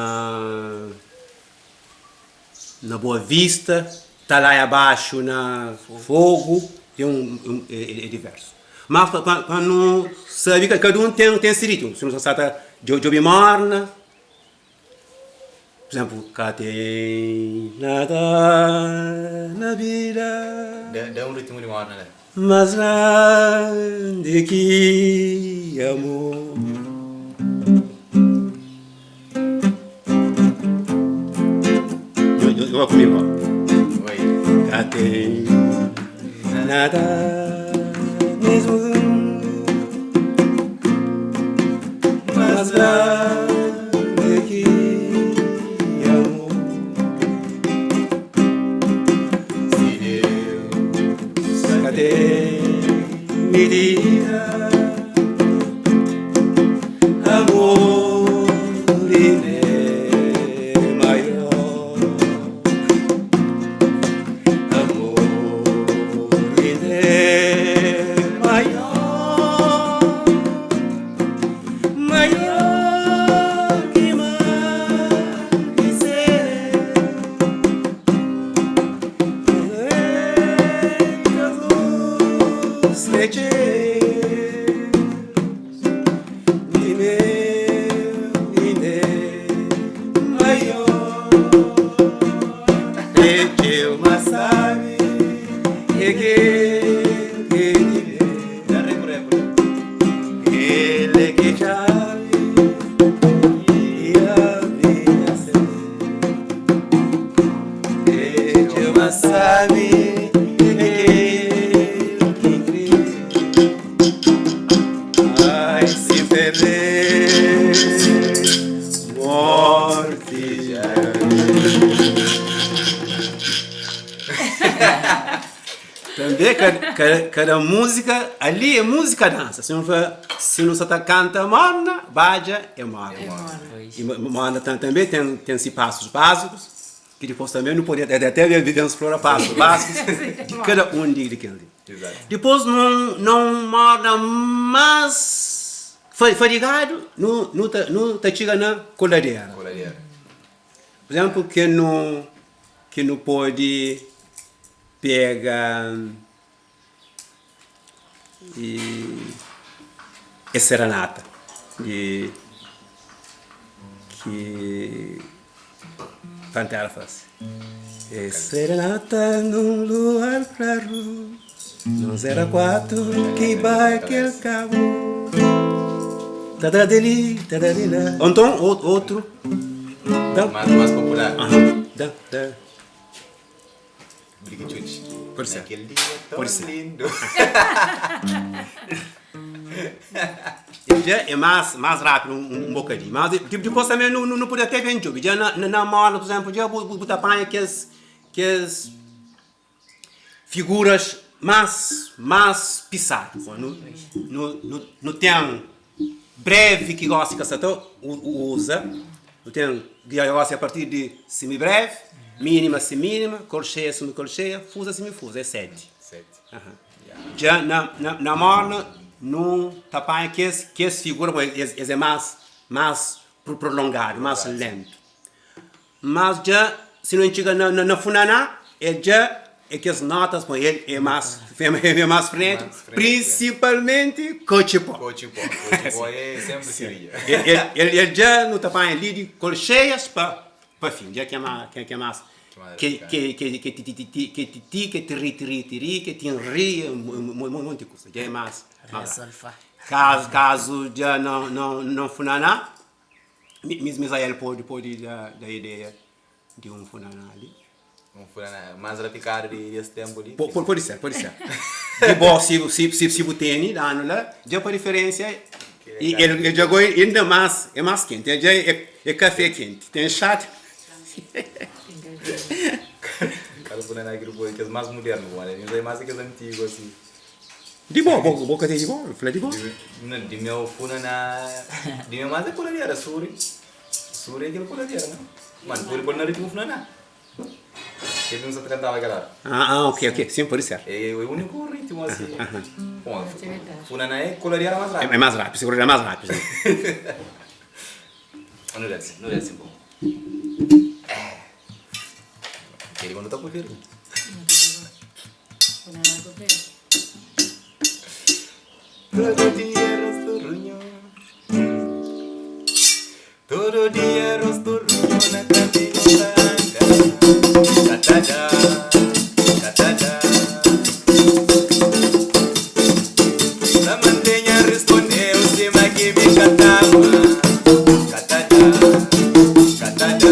na Boa Vista, ta la abaxu na Fogu, ten un é diversu. Mas pa pa nu sabi kada un ten ten si ritmu, si nu sa ta djobi morna. Por exemplo, ka ten nada na vida. Da un ritmu di morna la. Mas grandi ki amor. Igual comigo. Oi. Ka tem nada nes mundo mais grande que amor. Se Deus ka tem medida, amor é maior. Amor é maior, maior que mar que céu. Luz de meu e de maior. E que eu mas sabe e que que Já recorre, ele que chave e a minha ser. E que eu mas sabe e que que Ai, se perder, morte já. Também, cada música, ali é música dança. Se não for, se não só tá canta morna, baja é morna. Pois. E morna também tem esses passos básicos, que depois também não pode até vivemos explorar passos básicos de cada um de aquele. Exato. Depois não morna mais fadigado, não tá chega na coladeira. Coladeira. Por exemplo, que não pode pegar e é serenata de que Pantera faz. É serenata num luar claro, num 04 que vai aquele cabo. Tadadeli, tadadila. Então, outro. Da. Mais popular. Aham. Da, da. Brigichuchi. Pode ser. Naquele dia tão Pode ser. lindo. Já é mais rápido um bocadinho. Mas depois também não pode até bem jogo. Já na mola, por exemplo, já botar panha que as figuras mais pisadas. Não tem breve que gosta que você usa. Não tem que gosta a partir de semibreve, mínima, semínima, colcheia, semicolcheia, fusa, semifusa. É 7. 7. Aham. Já na morna, não tapanha que esse figura, esse é mais prolongado, mais lento. Mas já, se não chega na funaná, é já é que as notas com ele é mais frenético, principalmente cochipó. Cochipó é sempre seria. Ele já não tapanha ali de colcheias para fim, já que é mais que ti que tri tri tri que tem ri um monte de coisa, já é mais. Caso já não funaná, Misael pode dar a ideia de um funaná ali. Um funaná mais rapicado desse tempo ali. Pode ser. De bom, se tem, lá, já por referência, e ele jogou ainda mais, é mais quente, já é café quente, tem chá. Cada funaná que é mais moderno, é mais que é antigo assim. De bom, boca de bom, falei de bom. Não, de meu funaná, de meu mais é coladeira, suri. Suri é aquele coladeira, não? Mano, por não ritmo funaná. Ele não se cantava aquela. Ah, ok, sim, pode ser. É o único ritmo assim. Bom, funaná é coladeira mais rápido. É mais rápido, segura é mais rápido. Não deve ser bom. Ele quando tá por vir. Todo dia rosto runho, todo dia rosto runho na cabeça. Catada, catada. Na mantenha respondeu cima que me cantava. Catada, catada.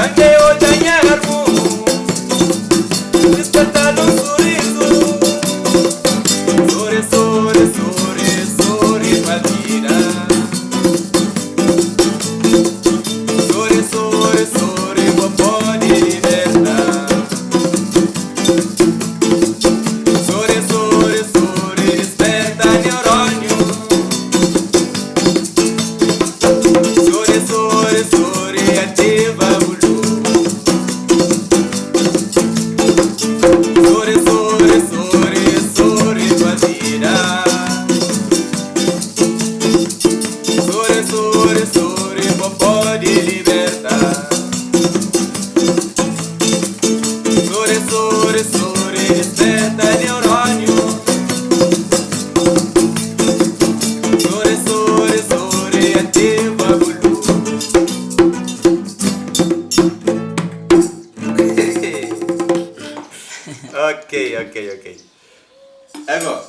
Tanbe odja nha armun Disperta-l un surizu Sori, sori, sori, sori pa vida Sori, sori, sori bo pode liberta Sori, sori, sori disperta neuróniu Sori, sori, sori ativa bulu Sori, sori, sori, sori pa vida Sori, sori, sori bo pode liberta Sori, sori, sori disperta neuróniu Sori, sori, sori ativa bulu Ok, ok, ok. Agora,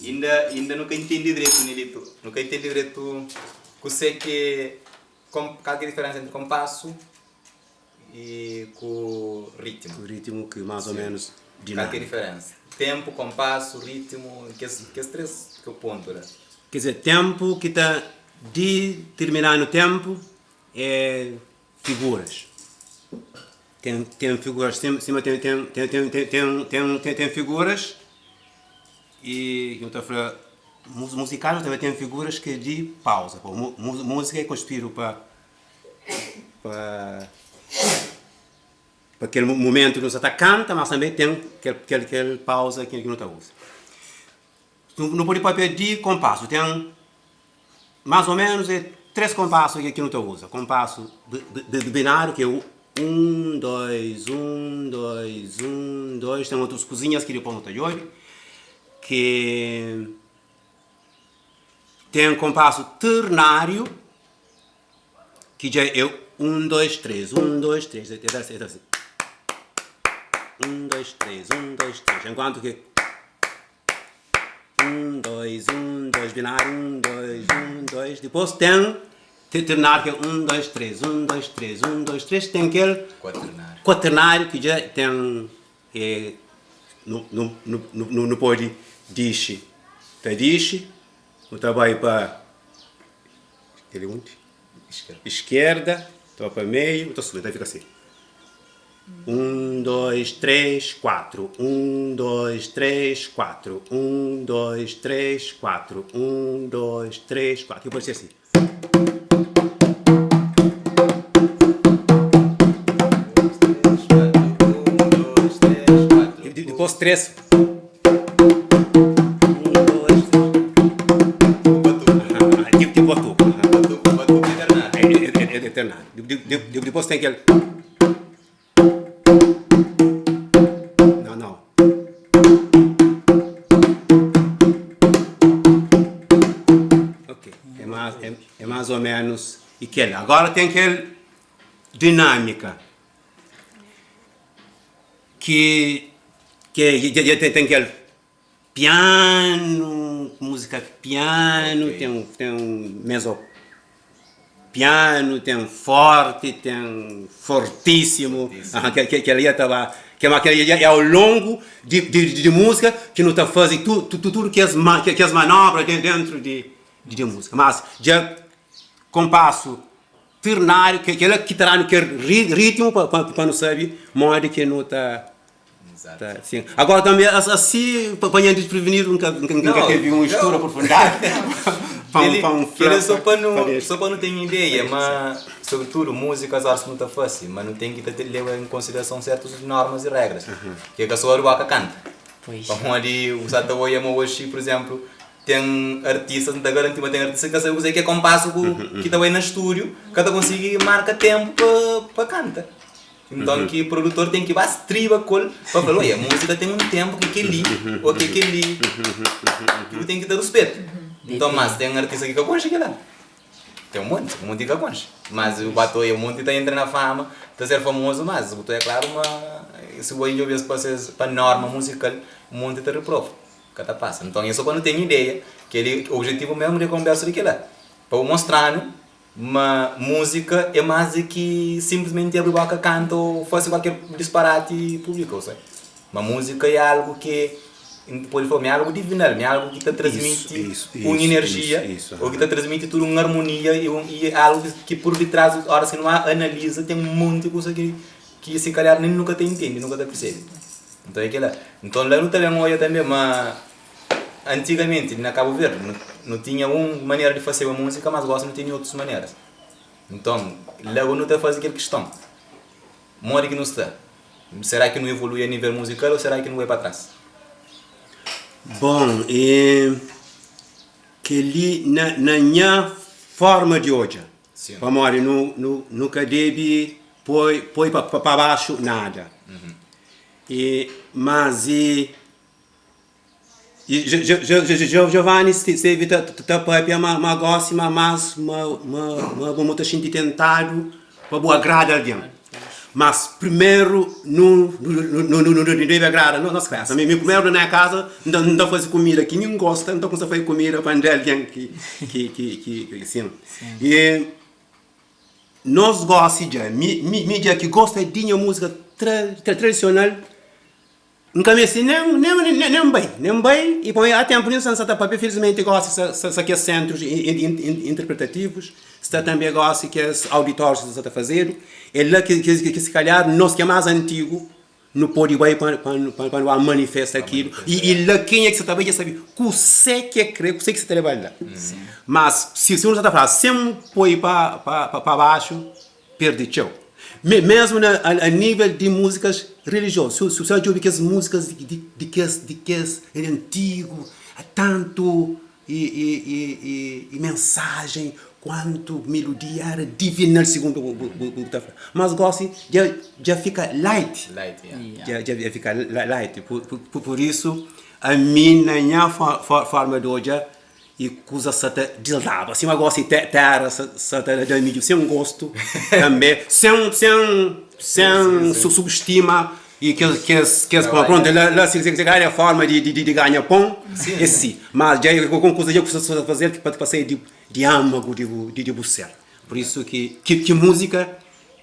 inda, inda nu ka intendi dretu, Nilito. Nu ka intendi dretu kuse ki, kal ki é diferensa entri konpasu i ku ritmu. Ku ritmu ki más ô ménus Kal ki é dinâmiku. diferensa? Ténpu, konpasu, ritmu, kes, kes três ki pontu la. Ker dizer, ténpu ki ta ditirminanu ténpu é figuras. Ten, ten figuras, ten, sima ten, ten, ten, ten, ten, ten, ten, ten, ten figuras i ki nu ta fla muzikal, tanbe ten figuras ki é di pauza. Múzika é konstruídu pa pa pa kel mumentu ki nu sa ta kanta, mas tanbe ten kel kel kel pauza ki nu ta uza. Nu pode papia di konpasu, ten más o ménus é 3 konpasu ki nu ta uza, konpasu bináriu ki é 1, 2, 1, 2, 1, 2, ten otus kuzinhas ki dipôs nu ta djobe, ki ten konpasu ternáriu ki dja é 1, 2, 3, 1, 2, 3, é ta assim, 1, 2, 3, 1, 2, 3, enkuantu ki 1, 2, 1, 2, bináriu, 1, 2, 1, 2, dipôs ten ternáriu ki é 1, 2, 3, 1, 2, 3, 1, 2, 3, ten kel Kuaternáriu. kuaternáriu ki dja ten é nu nu nu nu pode dixi ta dixi nu ta bai pa kel li undi? Eskerda ta bai pa meiu ta subi ta fika si 1 2 3 4 1 2 3 4 1 2 3 4 1 2 3 4 ki pode ser si. Dipôs 3. Tipo batuku. É ternário. Dipôs ten kel. Não, não. Ok. É mais, é, é mais ou menos e kel. Agora tem kel dinâmica que que dja dja ten kel piano, música piano, ten ten mezo piano, ten forte, ten fortíssimo, kel li ta ba, kel li é ao longo di di di música ki nu ta faze tu tudu kes kes manobra dentro di di música, mas dja konpasu ternário, kel-la ki ta da-nu kel ritmu pa nu sabe modi ki nu ta ta sin. Agora tanbe asi pa nha disprevenidu N ka N ka tevi un estudu aprofundadu pa N pa N fla Kel-li so pa nu so pa nu ten ideia ma sobretudu múzikas óras ki nu ta fase ma nu ten ki ta leba en konsiderason sertus normas i regras ki é ka so aruba ka kanta pamodi bu sa ta oia ma oxi pur izénplu Ten artistas, N ta garanti ma ten artistas ki ka sabe kuzê ki é konpasu ku ki ta bai na stúdiu, ka ta konsigi marka ténpu pa pa kanta. Nton ki produtor ten ki ba striba ku el pa fla-l, oia, múzika ten un ténpu ki kel-li ô ki kel-li ki bu ten ki ta ruspeta. Nton, mas ten artista ki ka konxe kel-la. Ten un monti, un monti ki ka konxe. Mas bu ba ta oia un monti ta entra na fama, ta ser famozu, mas bu ta oia klaru ma si bu bai djobe-s pa ses pa norma muzikal, un monti ta reprova. Ka ta pasa. Nton, é so pa nu ten ideia, kel-li, objetivu mesmu di konbersu di kel-la, pa bu mostra-nu Ma múzika é más di ki sinplismenti abri boka kanta ô fase kualker disparati i publika, ou seja, ma múzika é algu ki N pode fla ma é algu divinal, ma é algu ki ta transmiti un inerjia ô ki ta transmiti tudu un armonia i un i é algu ki pur ditras óras ki nu analiza ten un monti kusa ki ki si kalhar nen nu ka ta intende, nu ka ta persebe. Nton é kila. Nton la nu ta ben odja tanbe ma Antigamenti na Kabu Verdi nu tinha un manera di faseba múzika, mas gosi nu tene otus maneras. Nton, lagu nu ta faze kel kiston, modi ki nu sta? Será ki nu evolui a nivel muzikal o será ki nu bai pa tras? Bon, e kel-li na na nha forma di odja, pamodi nu nu nu ka debe poi poi pa pa baxu nada. E mas e Giovanni stevi ta papia ma gosi ma mas ma bu ta xinti tentadu pa bu agrada algen. Mas primeru nu debe agrada nos kabesa. Mi primeru na nha kaza N ta faze kumida ki mi N gosta, N ta kumsa faze kumida pa N da algen ki sin. E nos gosi dja, mi dja ki gosta di nha musika tradisional. N ka meste nen nen nen bai nen bai i poi a tenpu nin sa ta papia felizmenti gosi sa sa sa kes sentrus interpretativus sta tanbe gosi kes auditorius sa ta fazedu e la ki ki ki si kalhar nos ki é mas antigu nu pode bai pa pa pa nu ba manifesta akilu i i la kenha ki sa ta bai dja sabe kuse ki e kre kuse ki sa ta lebal la mas si si un sa ta fla sen poi pa pa pa baxu Perde txeu. Me mesmu na a nível di múzikas relijiozu. Si bu djobe kes múzikas di kes di kes antigu, tantu i mensajen kuantu melodia éra divinal sigundu bu ta fla. Mas gósi dja dja fika light. Dja dja fika light. Pur isu ami na nha forma di odja I kuza sa ta disgraba sima gosi tera sa ta da midju sen gostu tanbe sen sen sen substima i kes kes kes prontu la la si si é forma di di ganha pon é si mas dja é kon kuza dja ku sa ta fazel pa sai di di amagu di bu di bu ser pur isu ki ki muzika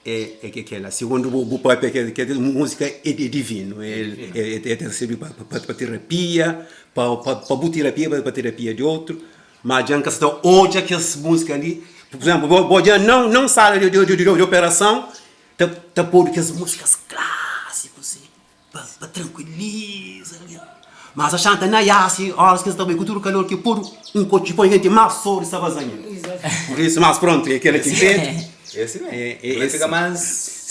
É é ke kela sigundu bu bu papia ke ke musika é é divinu el é ta sirbi pa pa pa terapia pa pa pa bu terapia pa terapia di otru ma dja N ka sta odja kes musika li pur izenplu bo bo dja na na un sala di di di operason ta ta podu kes musikas klasiku si pa pa trankuiliza algen mas axanta na iasi oras ki es ta bai ku tudu kalor ki podu un kotxi poi kenti mas sori sta bazanha pur isu mas prontu é kela ki fetu É si mesmo. É, é, fica mais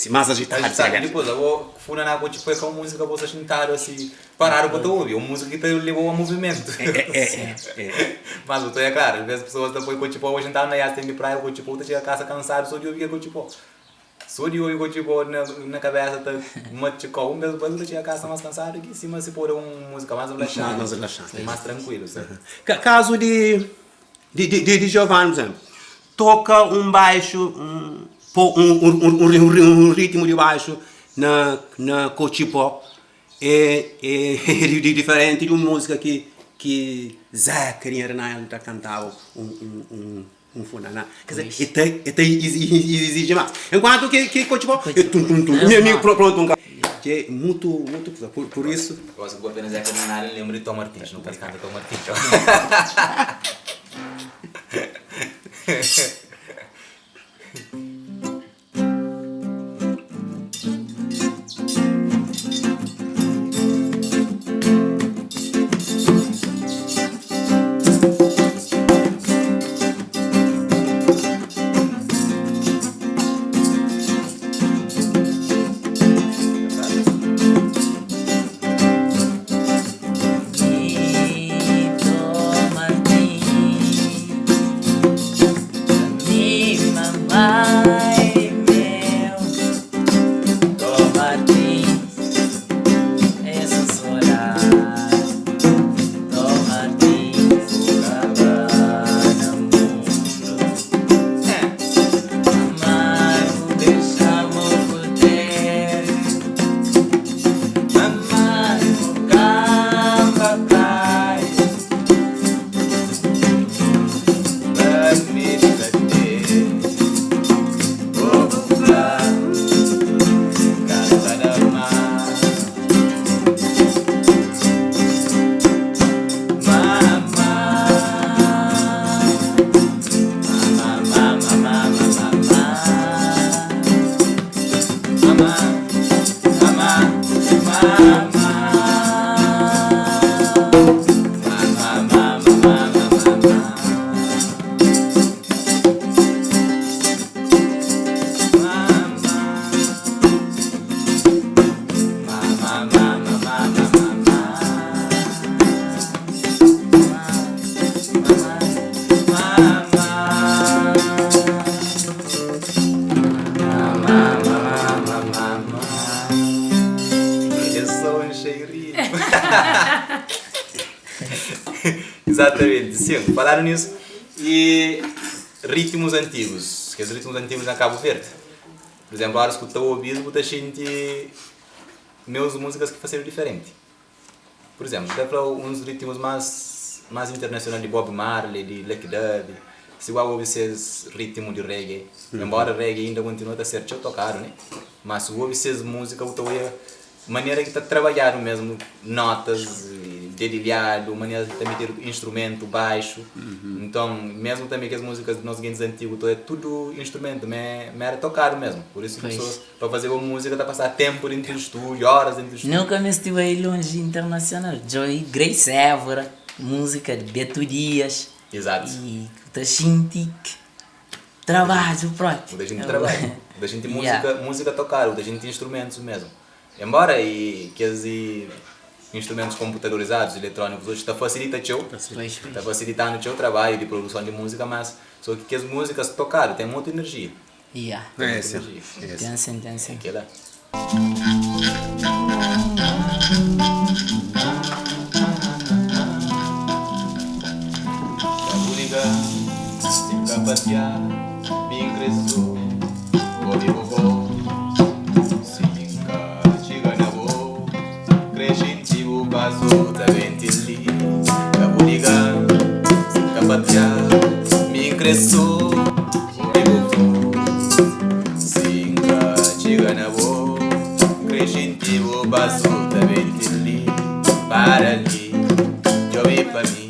si mais agitado. Agitado. Depois, agora, funaná kotxi poi ka un música bo sta xintadu asi paradu bo ta obi, é un música ki ta leba-u a movimento. É, é, é. Mas bo ta oia claro, às vezes pessoas ta poi kotxi pó bo xintadu na iasi tem di praia kotxi pó, bo ta txiga kasa kansadu so di obi ke kotxi pó. So di obi kotxi pó na na kabesa ta matxikau, un bes bu ta txiga kasa mas kansadu ki sima si pode un música mas relaxadu, mas relaxadu, mas trankuilu, sabe? Kazu di di di di Giovanni, por exemplo, toka un baixu, un po un un un ritmu di baixu na na kotxi pó é é diferenti di un músika ki ki Zé Carinha Rinaldo ta kantaba un un un Un funaná. Quer dizer, e ta, e ta exige mais. Enquanto que, que kotxi pó, é tum tum tum. Mi, mi, pronto, um ca. Que é muito, muito coisa. Por, por isso. Gosi ku apenas é ka nada, N lembra di Tom Martins. Nu pode kanta Tom Martins. Mama, mama, mama. Mama, mama, mama, mama. Mama, mama, mama, mama. É só um cheirinho. Exatamente, sim, falaram nisso. E ritmos antigos, que os ritmos antigos na Cabo Verde. Por exemplo, agora escuta o Obispo, tá gente meus músicas que faziam diferente. Por exemplo, até para uns ritmos mais internacionais de Bob Marley, de Lucky Dube, se igual ouve esses ritmo de reggae, embora reggae ainda continue a ser tocado, né? Mas se ouve essas músicas, eu tô maneira que está trabalhado mesmo, notas, dedilhado, maneira de também ter instrumento baixo. Então, mesmo também que as músicas dos nossos games antigos, é tudo instrumento, me era tocado mesmo. Por isso que pessoas, para fazer uma música, tá passar tempo dentro do estúdio, horas dentro do estúdio. Nunca me estive aí longe internacional. Joy Grace Évora, música de Beto Dias. Exato. E tá sentindo trabalho próprio. Da gente trabalho, da gente música, música tocar, da gente instrumentos mesmo. Embora e que as instrumentos computadorizados, eletrônicos hoje está facilita teu, está facilitando o teu trabalho de produção de música, mas só que as músicas tocaram tem muita energia. Yeah. Tem É, muita sim. energia. É, sim. Tem sim, tem sim. Aquela. Kaburiga, Sinkapatia, Mingresso, Bobi Bobô, Sinka, Chiganabo, Crescentivo, Bazu, Taventili, Kaburiga, Sinkapatia, Mingresso, Bobi Bobô, Sinka, Chiganabo, Crescentivo, Bazu, Taventili, para ali, Jovem para mim.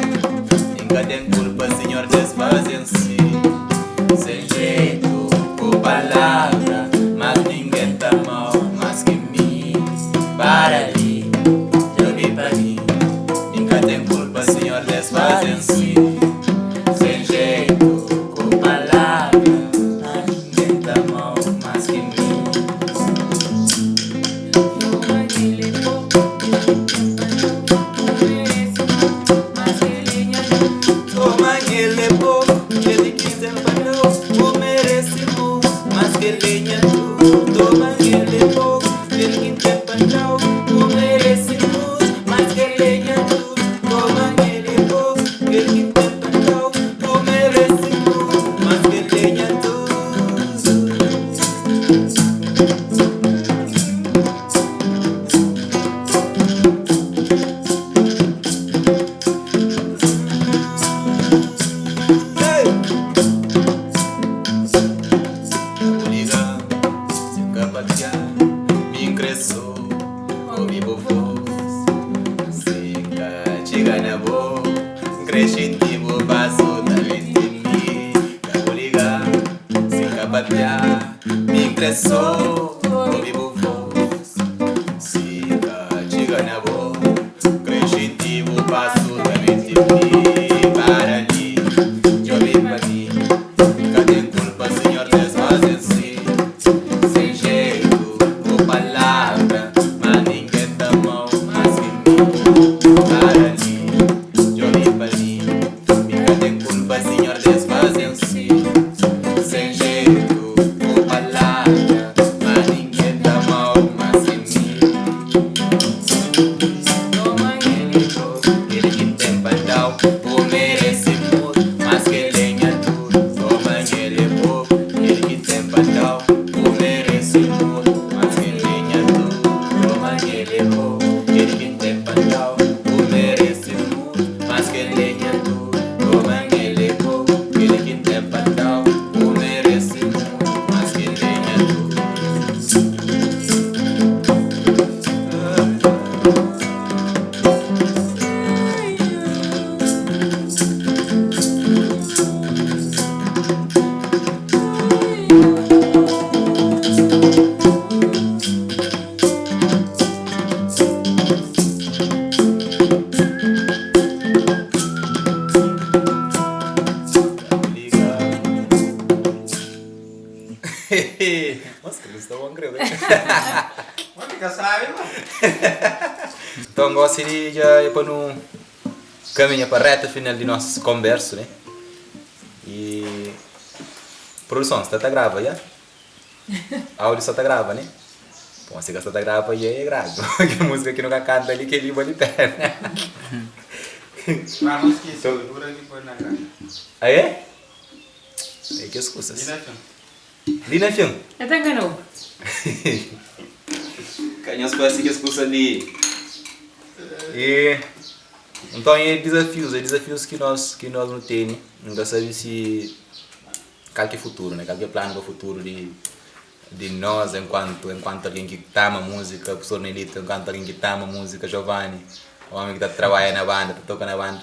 Nunca tem culpa, senhor, desfazem-se. Sem jeito, com palavra, mas ninguém tá mal, mais que mim. Para ali, jogue pra mim. Nunca tem culpa, senhor, desfazem-se. Sem jeito, com palavra, mas ninguém tá mal, mais que mim. Toma ele pouco, ele quis empanou, o merecemos, mas que lenha tu. Toma ele pouco, ele quis empanou, o merecemos, mas que lenha tu. Toma ele pouco, ele quis empanou, o merecemos, mas que lenha tu. Hey! Liga, se capatia, me ingressou, ouvi voz. Singa, chiga na bo, crescitivo passo da ventimi. Liga, se capatia, me ingressou, ouvi voz. Singa, chiga na bo, crescitivo passo da ventimi. Para ali, jovem para mim. Nunca tem culpa, senhor, desfazem-se. Sem jeito, com palavra, mas ninguém tá mal, mais que mim. Para ali, jovem para mim. Nunca tem culpa, senhor, desfazem-se. Sem jeito, com palavra, mas ninguém tá Bom creu, Bom fica sabe, mano. Então gosi di dja é pa nu caminha pa reta final di nos conbersu, né? E produção, sta ta grava dja? Áudio sta ta grava, né? Bom, si ka sta ta grava dja é grave, kel música ki nu ka canta li kel li bali pena. Mas não esquece, dura depois na grava. Ah é? É kes kusas. Li na fin. Li na fin. El ta enganou. Ka nhos fase kes kusa li. E nton é dizafius, é dizafius ki nos ki nos nu tene. N ka sabe si kal ki é futuru, né? Kal ki é planu pa futuru di di nos enkuantu enkuantu algen ki ta ama múzika, profesor Nelito enkuantu algen ki ta ama múzika, Giovanni, ómi ki ta trabadja na banda, ta toka na banda.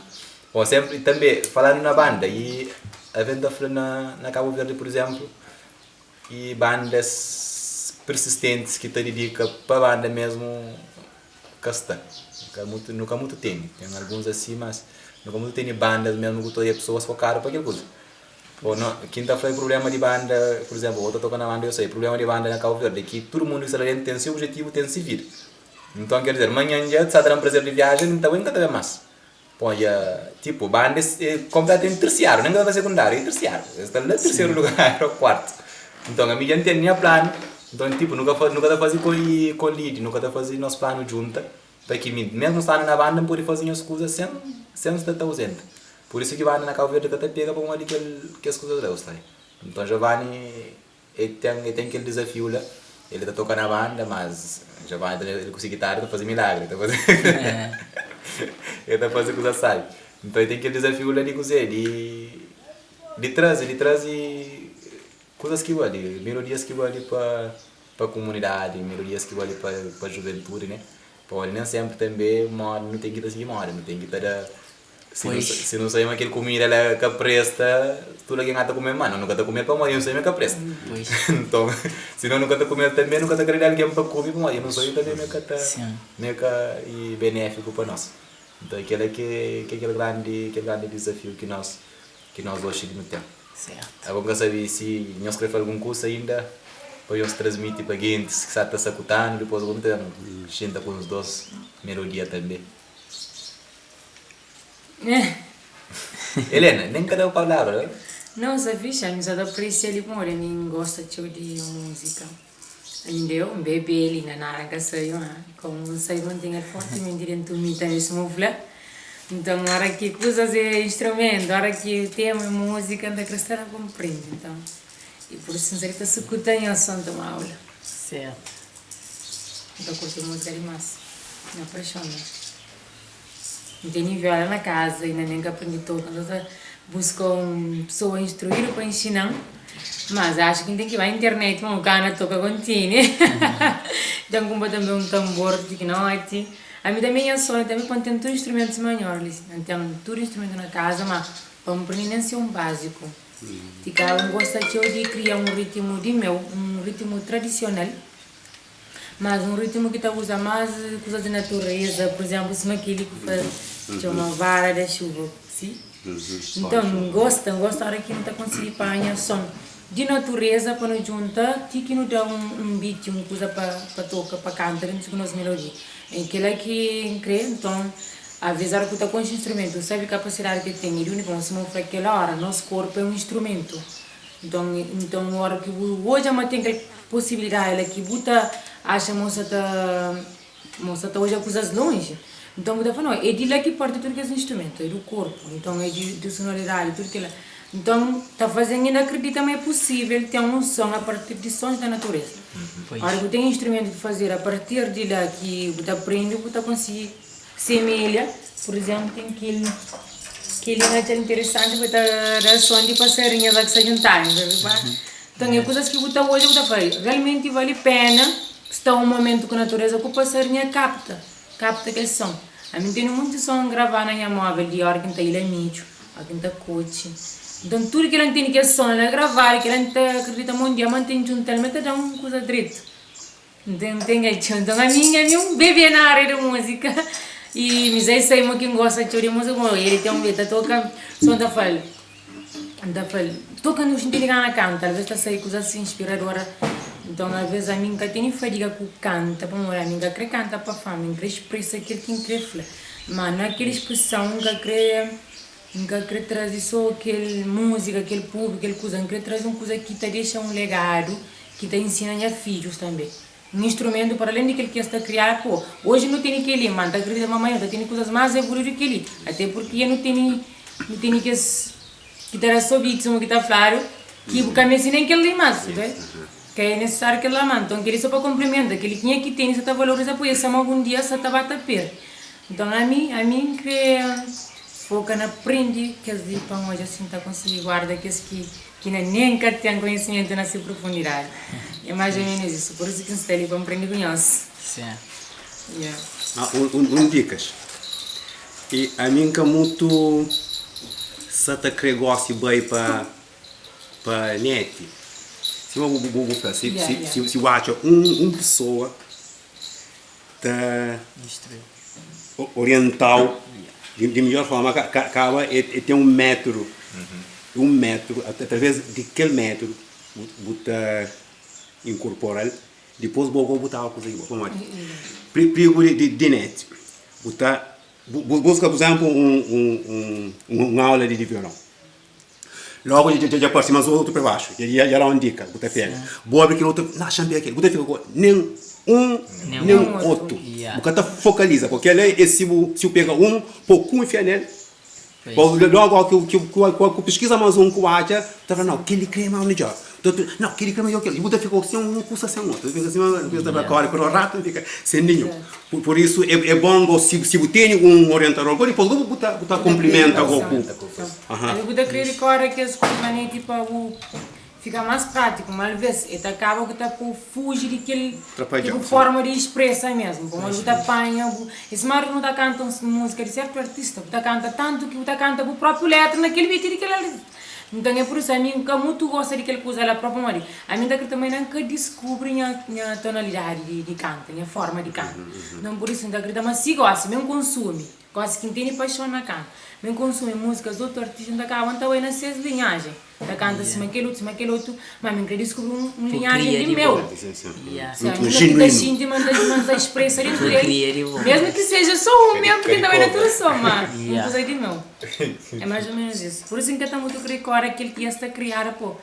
Bon, senpri tanbe faladu na banda i aven ta fla na na Kabu Verdi pur izenplu i bandas persistentis ki ta didika pa banda mesmu ka sta ka mutu nu ka mutu tene ten alguns asi mas nu ka mutu tene bandas mesmu ku ta oja pesoas fokadu pa kel kuza o no kin ta fla prublema di banda pur izenplu bo ta toka na banda yo sai prublema di banda na Kabu Verdi ki tudu mundu ki sta la dentu ten si objetivu ten si vida nton ker dizer manhan dja sa ta da-m prazer di viaja N ta bai N ka ta ben mas. Pon ya tipo banda é completamente terciário, nem ka ta secundário, é terciário. Es ta la terceiro lugar ou quarto. Então ami dja N ten nha planu, então tipo nu ka nu ka ta fazi com com lead, nu ka ta fazi nos planu djunta pa ki mi mesmu stando na banda N podi fazi nhas kuzas sen sen sta ta ausenta. Por isu ki banda na Cabo Verde ka ta pega pamodi kel kes kuzas la, bu sta. Então Giovanni El ten, el ten kel dizafiu la, el ta toka na banda, mas Giovanni ta el ku si gitara ta faze milagri, ta faze el ta faze kuza sabi. Nton el ten kel dizafiu la di kuze, di di traze, di traze kuzas ki bali, melodias ki bali pa pa kumunidadi, melodias ki bali pa pa juventudi, ne? Pamodi nen senpri tanbe moda, nu ten ki ta sigi moda, nu ten ki ta da Si nu si nu sai ma kel kumida la ka presta, tudu algen ata kume, ma no nu ka ta kume pamodi nu sai ma ka presta. Nton, si no nu ka ta kume tanbe nu ka ta krê da algen pa kume pamodi nu sai tanbe ma ka ta ma ka i benéfiku pa nos. Nton kela ke ke kel grandi kel grandi dizafiu ki nos ki nos oxi nu ten. Abo N ka sabe si nhos krê fla algun kusa inda pa nhos transmiti pa gentis ki sa ta sakutanu, dipôs bu ta xinta ku uns dos melodia tanbe. Helena, nen ka da-u palavra, eh? Não, sa fixe, ami sa ta apresia li pamodi ami N gosta txeu di múzika. Ainda eu un bebê li na nada N ka sabe ma komu N sabe ma N ten el fortimenti dentu mi tanbe suma bu fla. Nton ora ki kuzas é instrumentu, ora ki tema é múzika N ta kre sta la pa N prende. Nton e pur isu N sta li ta sukuta nhos son toma aula. Sertu. N ta kurti múzika dimás, N apaixona. N tene viola na kaza inda nen ka prende toka, N sa ta buska un pesoa instruídu pa inxina-m, mas axu ki N ten ki bai internet pa N gana toka kontini. Dja N kunpra tanbe un tanbor pikinoti. Ami tanbe nha sonhu tanbe pa N ten tudu instrumentu sima nhor li. N ten tudu instrumentu na kaza, ma pa N prende nen se un básiku. Ti ka N gosta txeu di kria un rítimu di meu, un rítimu tradisional. Mas un ritmu ki ta uza más kuzas di natureza, pur izénplu, sima kel-li ki fla txoma vara da xuva, si? Nton, N gosta, N gosta óra ki nu ta konsigi panha son di natureza pa nu djunta ti ki nu da un beat, un kuza pa toka, pa kanta dentu di nos melodia. É kel-la ki N krê. Nton, alvês óra ki bu ta konxe instrumentu, bu sabe kapasidadi ki el ten i di undi ki sima bu fla kel óra, nos korpu é un instrumentu. Nton, nton ora ki bu odja ma ten kel posibilidadi la ki bu ta axa ma bu sa ta, ma bu sa ta odja kuzas lonji, nton bu ta fla, no, é di la ki parti tudu kes instrumentu, é du korpu, nton é di di sonoridadi, tudu kila. Nton, ta faze-m inda akridita ma é pusível ten un son a partir di sons da natureza. Ora ki bu ten instrumentu di fazer a partir di la ki bu ta prende, bu ta konsigi Semelha, pur izénplu, ten kel kel-li N atxa-l interesanti pa ta da son di pasarinhas la ki sta djuntadu, N ta fla, Nton, é kuzas ki bu ta odja bu ta fla, realmenti vali péna sta un momentu ku natureza ku pasarinha kapta, kapta kel son. Ami N tene monti son gravadu na nha móvel di óra ki N ta ila midju, óra ki N ta kotxi. Nton, tudu kel-la N tene kes son la gravadu, kel-la N ta akridita ma un dia ma N ten djunta-l ma el ta da un kuza dretu. Nton, ten kel txeu. Nton, ami, ami un bebê na área di múzika i mi sai sai mo ki N gosta txeu di múzika, mo el ten el ta toka, so N ta fla-l, N ta fla-l, toka nu xinti li gana kanta, alvês ta sai kuzas inspiradora. Nton alvês ami N ka tene fadiga ku kanta pamodi ami N ka kre kanta pa fama, N kre spresa kel ki N kre fla. Ma na kel spreson N ka kre N ka kre traze so kel múzika, kel públiku, kel kuza. N kre traze un kuza ki ta dexa un legadu ki ta ensina nha fidjus tanbe. Un instrumentu para alén di kel ki es ta kriadu ku. Oji nu tene kel-li, má N ta kridita ma manhan nu ta tene kuzas más evoluídu ki kel-li. Até purki nu tene nu tene kes ki ta da so beats, suma ki ta fladu, ki bu ka meste nen kel-li más, bu ta Ka é nisisáriu kel-la má. Nton kel-li so pa konplimenta kel-li ki nha ki tene sa ta valoriza poi es sama algun dia sa ta ba ta perde. Nton ami ami N kre foka na prende kes li pa N odja si N ta konsigi guarda kes ki ki na nen ka ten konhisimentu na se profundidadi. É mais ou menos isu. Pur isu ki N sta li pa N prende ku nhos. Yeah. Ah, un dikas. I ami N ka mutu sa ta kre gosi bai pa pa net. Sima bu bu fla, si si si bu atxa un pesoa ta orientau di midjor forma kaba e ten un métodu un métodu através di kel métodu bu ta inkorporal dipôs bo bu ta kuza di bo pamodi prigu di net bu ta bu buska pur izénplu un aula di violon. Logu dja dja parse mas otu pa baxu, dja dja da un dika, bu ta pega. Bu obi kel otu, na xa-m pega kel, bu ta fika ku nen un nen otu. Bu ka ta fokaliza, purki kel-la é si bu si bu pega un pa bu kunfia nel, logu óki ki bu piskiza mas un ki bu atxa, bu ta fla, nau, kel-li kre más midjór. Nau, kel-li kre midjór kel-li. Bu ta fika sen un kusa sen otu. Bu fika sima bu ta kóre ku ratu, bu fika sen ninhun. Pur isu é bon go si bu tene un orientador go dipôs go bu ta bu ta konplimenta go ku. Ami bu ta kre rikora kes kuza ne ki pa bu fika mas pratiku, ma alves e ta kaba ku ta pou fuji di kel tipo forma di expresa mesmu, pamodi bu ta panha bu e sima ora ki nu ta kanta un musika di sertu artista, bu ta kanta tantu ki bu ta kanta bu propriu letra na kel beat di kel artista. Nton é pur isu ami N ka mutu gosta di kel kuza la propi pamodi ami N ta kridita ma inda N ka diskubri nha nha tonalidadi di di kanta, nha forma di kanta. Nton pur isu N ta kridita ma si gosi mi N konsumi, gosi ki N tene paixon na kanta, mi N konsumi múzikas di otu artista N ta kaba N ta bai na ses linhajen, N ta kanta sima kel otu, sima kel otu, ma mi N kre diskubri un un linhajen di meu. Si ami N ta xinti ma N ta ma N ta expresa dentu del, mesmu ki seja so un mesmu ki N ta bai na tudu son, ma un kuza di meu. É mais ou menos isso. Por isso N ka ta mutu kre kora kel ki es ta kriada pô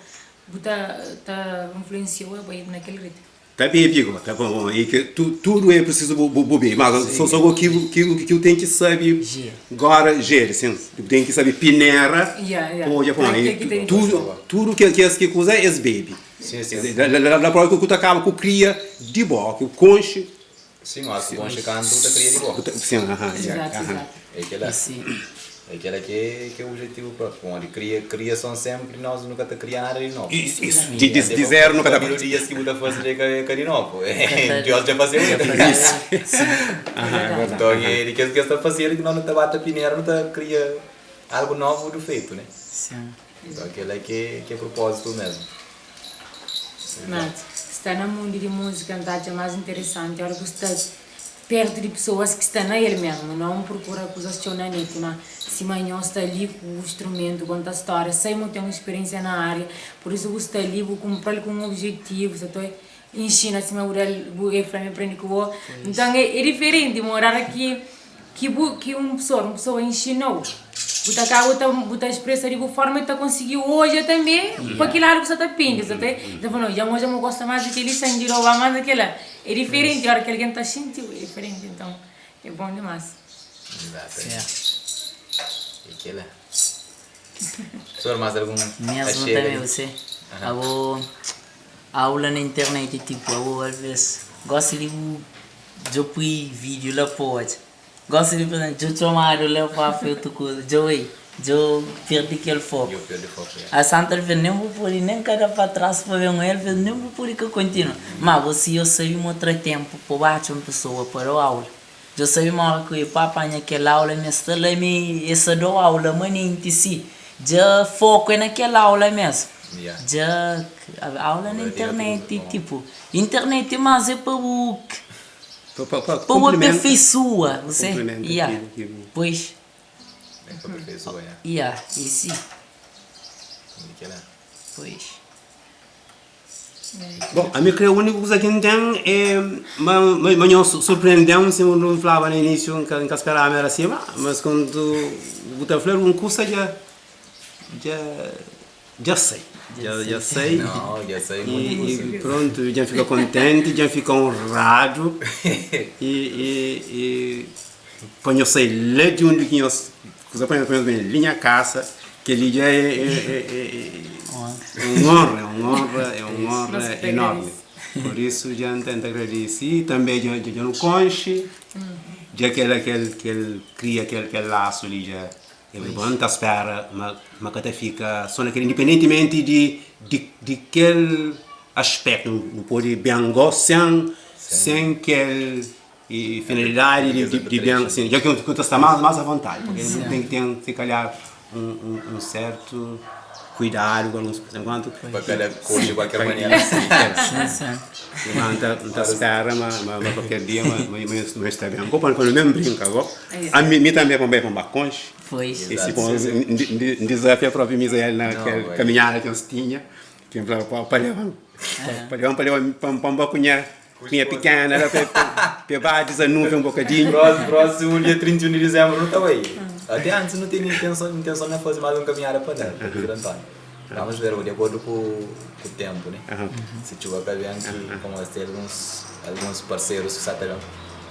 bu ta ta influensiau bai na kel ritmu. Ta bebi go, ta bom, e ke tu tudu é prisizu bu bu bebi, mas so so go ki ki ki bu ten ki sabi gora jeri, sin, bu ten ki sabi pinera pa odja pon, e tudu tudu ke kes ki kuza es bebi. La la propi ku ta kaba ku kria di bo, ku konxi. Sim, óras ki konxe kantu bu ta kria di bo. Sim, aha, ya, aha. É kela. É kela ki é ki é objetivu propi, pamodi kria kriason senpri nos nu ka ta kria nada di novu. Isso, isso. Di di di zeru nu ka ta. Melodias ki bu ta faze dja é ka di novu. Deus dja fazeba el. Isso. Aha, é verdadi. Nton é di kes ki es ta fazedu ki nos nu ta ba ta pinera nu ta kria algu novu du fetu, né? Sim. Nton kela ki é ki é propozitu mesmu. Mas, sta na mundu di múzika N ta atxa más interesanti óra ku sta pértu di pesoas ki sta na el mésmu, nau N prokura kuzas txeu na neti. Má, sima nhos sta li ku instrumentu, konta stória, sai ma bu ten un spiriénsia na ária, pur isu bu sta li, bu kunpra-l ku un objetivu, sa ta inxina sima bu da-l, bu el fla ma el prende ku bo. Nton, é diferenti morar ki Ki bu ki un pessoa un pessoa inxinou bu ta kaba bu ta bu ta expressa di bu forma e ta konsigi odja tanbe pa ki ladu bu sa ta pindi sa ta ta fla no dja N odja ma bu gosta mas di keli sa N djuda-u mas na kela é diferenti ora ki algen ta xinti-u é diferenti nton é bon dimas. Exatamente é kela. Professor mas algun Mesmo axega tanbe li? você abo aula na internet tipo abo alves gosta di bu Djo pui video la pa odja. Gosi di pur djo txomadu la pa fla otu kuza. Djo ei, djo perdi kel foku. Djo perdi foku, ya. A Santa el fla, nen bu pudi nen ka da pa tras pa ben el fla, nen bu pudi ka kontinua. Ma gosi yo sabi ma tra tenpu pa bu atxa un pesoa pa dau aula. Djo sabi ma ora ku e pa panha kel aula mi sta la mi e sa dau aula manenti si. Dja foku é na kel aula mesmu. Ya. Dja aula na internet tipo. Internet mas é pa bu Pa pa bu aperfeiçoa você ya pois É pa aperfeiçoa ya ya e si Di kela pois. Bon, ami kre úniku kuza ki N ten é ma ma nhos surprende-m sima nu flaba na inísiu, N ka N ka speraba ma éra si, ma mas kantu bu ta fla algun kusa dja dja dja sai, dja dja sai Nau, dja sai monti kusa. I prontu, dja N fika kontenti, dja N fika onradu i i i pa nhos sai la di undi ki nhos Kuza pa nhos ben li nha kasa, kel-li dja é un onra, é un onra, é un onra enormi. Pur isu dja N ta agradise i tanbe dja dja nu konxe, dja kel kel kel kria kel kel lasu li dja é bon. N ta spera ma ma ka ta fika so na kel, independentimenti di di di kel aspétu nu pode ben go sen sen kel E finalidadi di ben, sin, dja ki nu ta sta más avontadi, purki nu ten ki ten, si kalhar, un sertu kuidadu ku alguns kuza, enkuantu. Pa kada koxa di kualker manera. Ma N ta spera ma kualker dia ma nu sta ben. Bo pa nu ben brinka go. Ami mi tanbe pa N bai pa N ba konxe. E si bon, N dizafia propi Misael na kel kaminhada ki nos tinha, ki N fla pa leba-m, pa leba-m, pa leba-m pa N ba ku nha. Minha pikena la pe ba dezanuve un bokadinhu. Prósimu dia 31 di dizembru nu ta bai. Até antis nu tene intenson intenson na faze más un kaminhada pa la, pa Pedro António. Vamos ver, di akordu ku ku tempu, ne? Si txuba ka ben ki komo es ten alguns alguns parserus ki sa ta ben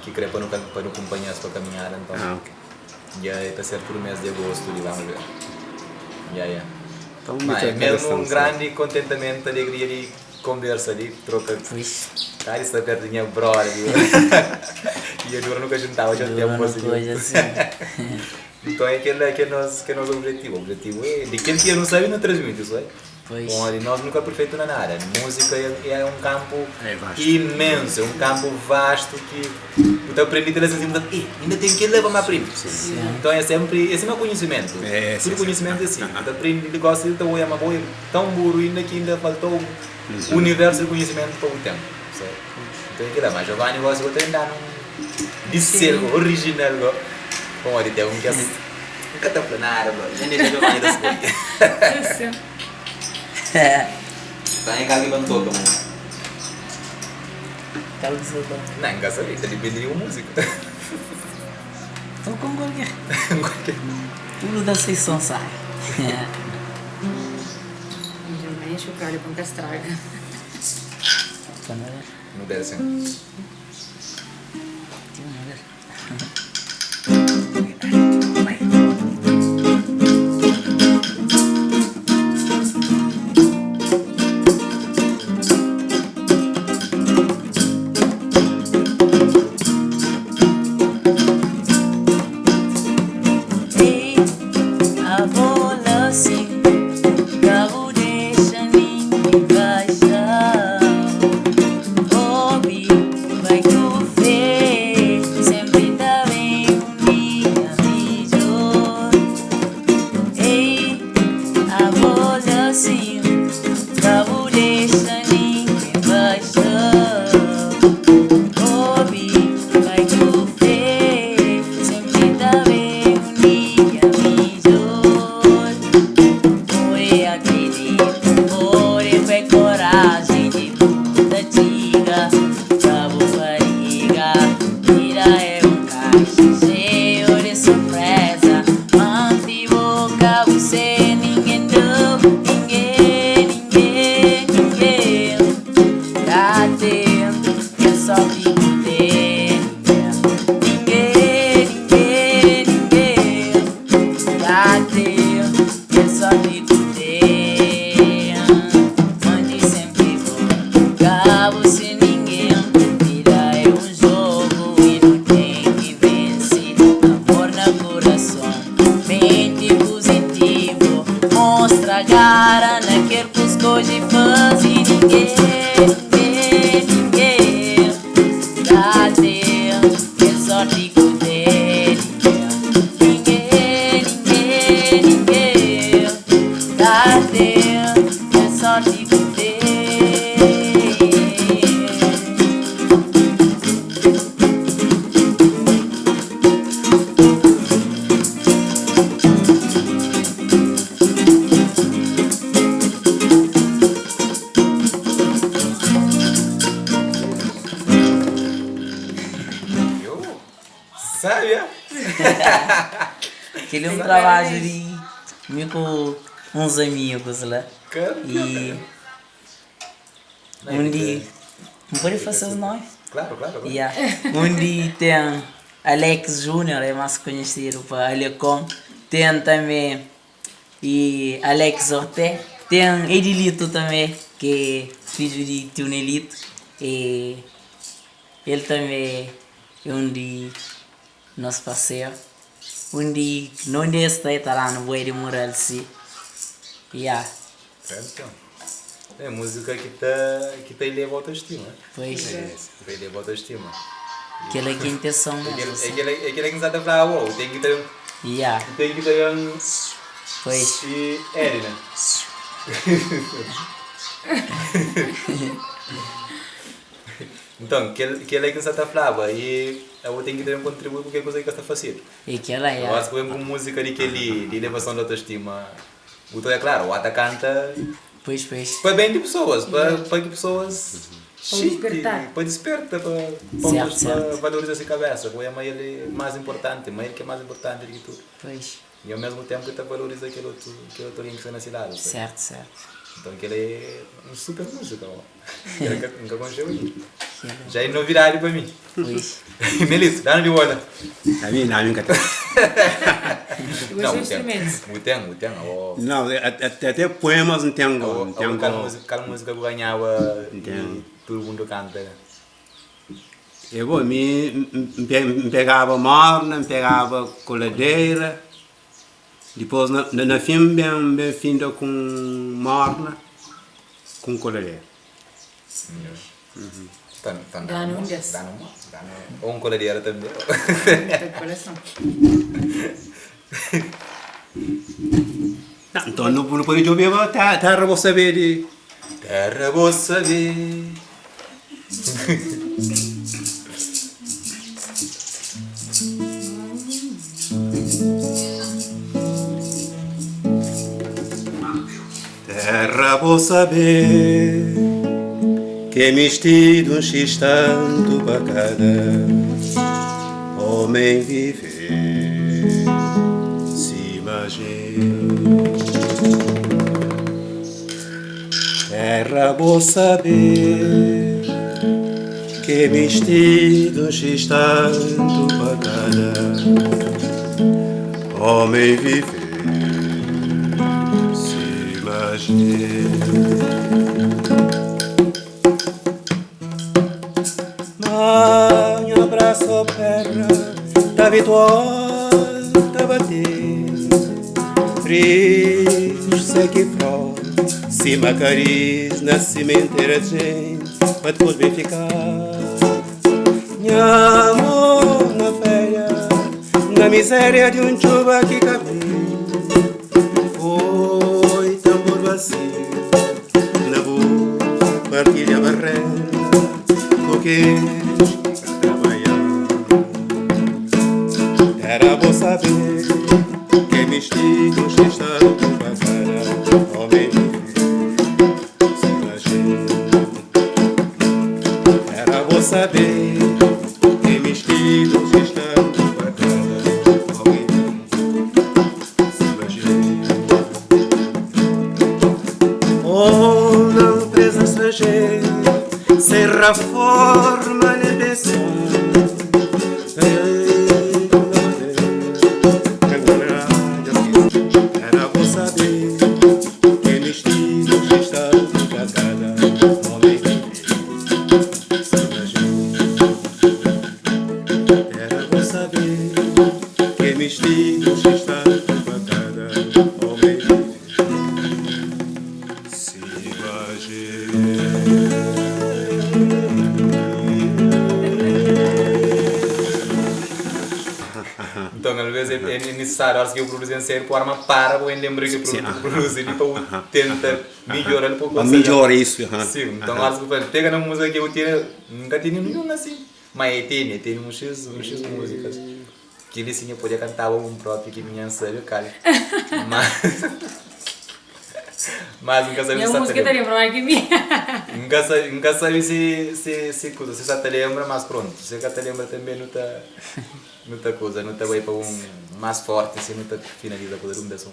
ki kre pa nu pa nu kunpanha-s pa kaminhada, nton dja ta ser tudu mes di agostu li, vamos ver. Ya, ya. Ma é mesmu un grandi kontentamentu, alegria di. Konbersa li troka Kari sta pertu di nha brother E dura nu ka juntaba txeu tempu asi Nton é kel la ki é nos ki é nos objetivu Objetivu é di kel ki nu sabi nu transmiti so é Pamodi nos nu ka perfeitu na nada Múzika é un kanpu imensu é un kanpu vastu ki bu ta prende kel la bu ta eh inda ten kel la pa N aprende Nton é senpri é sima konhisimentu Tudu konhisimentu é si bu ta prende di gosi bu ta oia ma bo é Tão buru inda ki inda faltou un universu di konhisimentu pa bu ten. Nton é kila. Ma Giovanni gosi bo ta inda-nu un di sel go, orijinal go. Pamodi ten un kes N ka ta fla nada bro. N dexa Giovanni ta skodje. Tá em kal ki pa N toka mo? Kal ki sa toka? Nan, N ka sabe, ta dipende di bu múzika. Toka un kualker. Un kualker. Tudu ta sai son sabi. Dja enxugadu pa N ka straga. Nu debe sin. Ei, abo la sin, ka bu dexa ninguém baixau. Obi, bai. Sabi, ah? Kel-li é un trabadju di mi ku uns amigus la. I undi N pode fla ses nomi? Klaru, klaru, klaru. Ya. Undi ten Alex Junior, é más konhesidu pa Alecon. Ten tanbe i Alex Orte. Ten Edilito tanbe, ki é fidju di tiu Nelito. E el tanbe é un di nos parseru. Undi undi es sta e ta da-nu bué di mural si. Ya. Certo. É música ki ta ki ta eleva autoestima. Pois. Ta eleva autoestima. Kel-la ki é intenson mesmu. É kel-la é kel-la ki N sa ta fla abo, ten ki ta Ya. ten ki ta ben Pois. E Edna. Nton, kel kel-la ki N sa ta flaba e abo ten ki ta ben kontribui ku kel kuza ki ka sta fasedu. É kel-la, ya. Gosi ku ben ku músika di kel-li di elevason di autoestima. Bu ta oia klaru, o ata kanta Pois, pois. pa ben di pesoas, pa pa ki pesoas Pa xinti, dispertar. pa disperta, pa pa Certo, pa certo. valoriza se kabesa, pa oia ma el é más inportanti, ma el ki é más inportanti di ki tudu. Pois. I ao mesmu ténpu el ta valoriza kel otu kel otu algen ki sta na se ladu, sabe? Certo, certo. Nton kel-la é un super múzika, ó. Kel-la N ka N ka konxeba inda. Kel-la. Já é novidadi pa mi. Pois. Melito, dá-nu di bola. Ami, não, ami nka ten. E Não, os bu ten. instrumentos? Bu ten, bu ten. Ó. Não, até, até poemas N ten go, Ó, N ten ó, kal go. múzika, kal múzika bu ganhaba N ten. i tudu mundu kanta? É bo, mi N pe, N pegaba morna, N pegaba coladeira, dipôs na, na, na fin N ben, N ben finda ku morna ku coladeira. Dá-nu un des. Ou un coladeira tanbe. Ta coração. Não, nton nu, nu pode djobeba terra bo sabe di. Terra bo sabe. Terra bo sabe ke mistidu un xistantu pa kada omen vive sima jenti. Terra bo sabe ke mistidu un xistantu pa kada omen vive sima jenti. Ma nha braço perna ta habitual ta bate Triste que flor Sima cariz na cimenteira de gente Pa depois bem ficar Nha amor na féria Na miséria de um tchuba que cabe Foi tambor vazio Na bu partilha barrera Ku kes ki ka trabadja Era bo saber ke mistidu xistadu pa kada omi vive sima jenti Era bo saber ke mistidu xistadu pa kada omi vive sima jenti Oh, na empresa estrangeira Sem reforma nem pensão Era bom saber que mistidu xistadu pa kada omi vive sima jenti Era bom saber que mistidu xistadu pa kada omi vive sima jenti. Nton, alvês é é nisisáriu óras ki bu produzi en série pa arma para pa bu lenbra ki produtu bu produzi li pa bu tenta midjora-l pa bu Pa konsega. midjora isu, aham. Sin, nton óras ki bu fla pega na múzika ki bu tene, N ka tene ninhun asin, ma e tene, e tene un xis, un xis múzikas. Kel-li sin eu podia kantaba un própi ki mi nha N sabe kal, ma. Mas N ka sabe Nha si sa ta múzika ta lenbra. lenbra más ki mi. N ka sabe, N ka sabe si si si kuza, si sa ta lenbra, mas prontu, si ka ta lenbra tanbe nu ta nu ta kuza, nu ta bai pa un más fórti si nu ta finaliza kuza di un bes sô.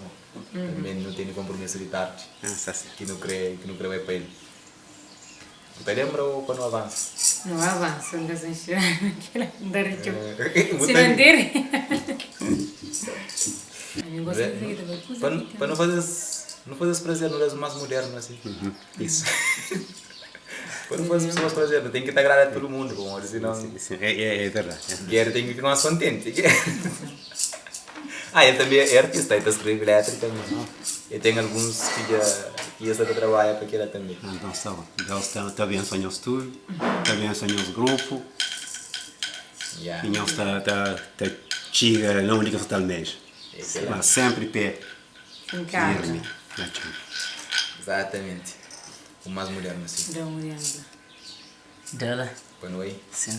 Tanbe nu tene konpromisu di tardi ki nu kre ki nu kre bai pa el. Bu ta lenbra ô pa nu avansa? Nu avansa, N ka sa nxerga kila, N ta ri txeu. Bu Si ta nu ri. N ta ri. Ami N gosta di kuza ki ta bai kuza Pa ki ten. pa nu faze-s nu faze-s prazer, nu da-s más mudernu asi. Isso. Pa nu faze pesoas prazer, nu ten ki ta agrada tudu mundu, pamodi sinon. É verdadi. Gary ten ki fika más kontenti. Ah, el tanbe é artista, el ta skrebe letra tanbe. El ten alguns ki dja ki dja sta ta trabadja pa kila tanbe. Nton sta bon. Deus ta ta abensua nhos tudu, ta abensua nhos grupu Ya. i nhos ta ta ta txiga na undi ki nhos ta almeja. É kila. Mas senpri pé Finkadu. firmi na txon. Exatamente. Un más mudernu si. Da mudernu. Da la. Pa nu oi? Sim.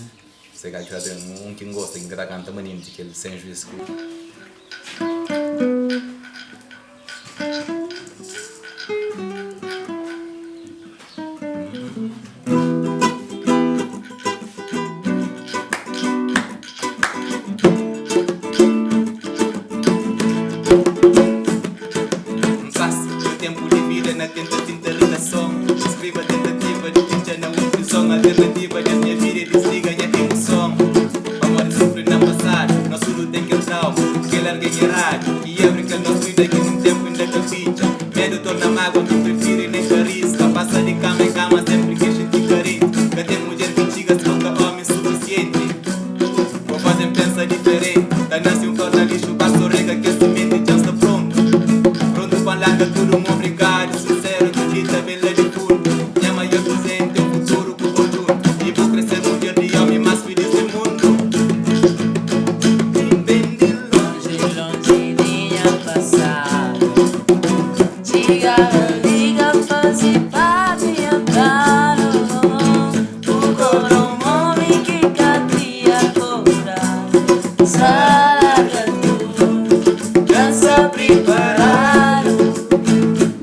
Se ka ki ten un ki N gosta ki N ka ta kanta manenti kel sem juiz ku. N pasa txeu tenpu di vida na tenta tinta rilason Skriba tentativa di fitxa na un prizon Alternativa des nha vida é disliga nha imuson Pamodi sufri na pasadu Nos tudu ten kel trauma Kel algen eradu Ki abri kel nos vida ki nun tenpu inda ka fitxa Medu torna magua ki prifiri nen ka riska Pasa di kama en kama senpri ke xinti karenti Ka ten mudjer ki txiga si bo ka omi sufisienti Bo faze-m pensa diferenti Ta nase un flor na lixu Ba sorega kes simenti Dja N sta prontu Prontu pa N larga tudu Un obrigadu sinseru Akredita ben la di fundu Nha maior prizenti é un futuru ku bo djuntu I bu kre ser mudjer di omi más filis di mundu Ben di Lonji, lonji di nha pasadu Txiga liga faze parti nha planu Bu kobra un omi ki ka kria kobra Saraga tudu Ka sta priparadu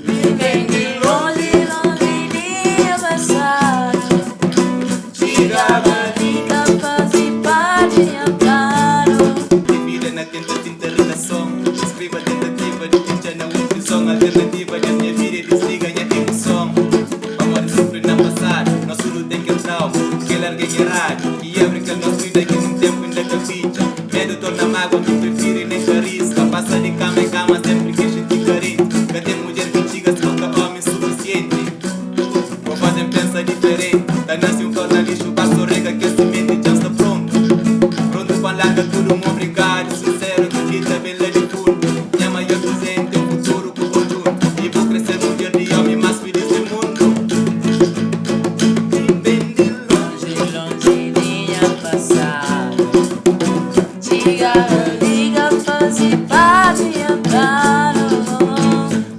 Mi ben di lonji, lonji di nha pasadu Txiga liga faze parti nha planu. Di vida na tenta tinta rilason Skriba tentativa di fitxa na un prizon Alternativa des nha vida é disliga nha imuson Pamodi sufri na pasadu Nos tudu ten kel trauma Kel algen eradu Ki abri kel nos vida ki nun tenpu inda ka fitxa Medu torna magua ki prifiri nen ka riska Pasa di kama en kama senpri ke xinti karenti Ka ten mudjer ki txiga si bo ka omi sufisienti Bo faze-m pensa diferenti Ta nase un flor na lixu Ba sorega kes simenti Dja N sta prontu Prontu pa N larga tudu Un obrigadu sinseru Akredita ben la di fundu Nha maior prizenti é un futuru ku bo djuntu I bu kre ser mudjer di omi más filis di mundu Ben di Lonji, lonji di nha pasadu Txiga liga faze parti nha planu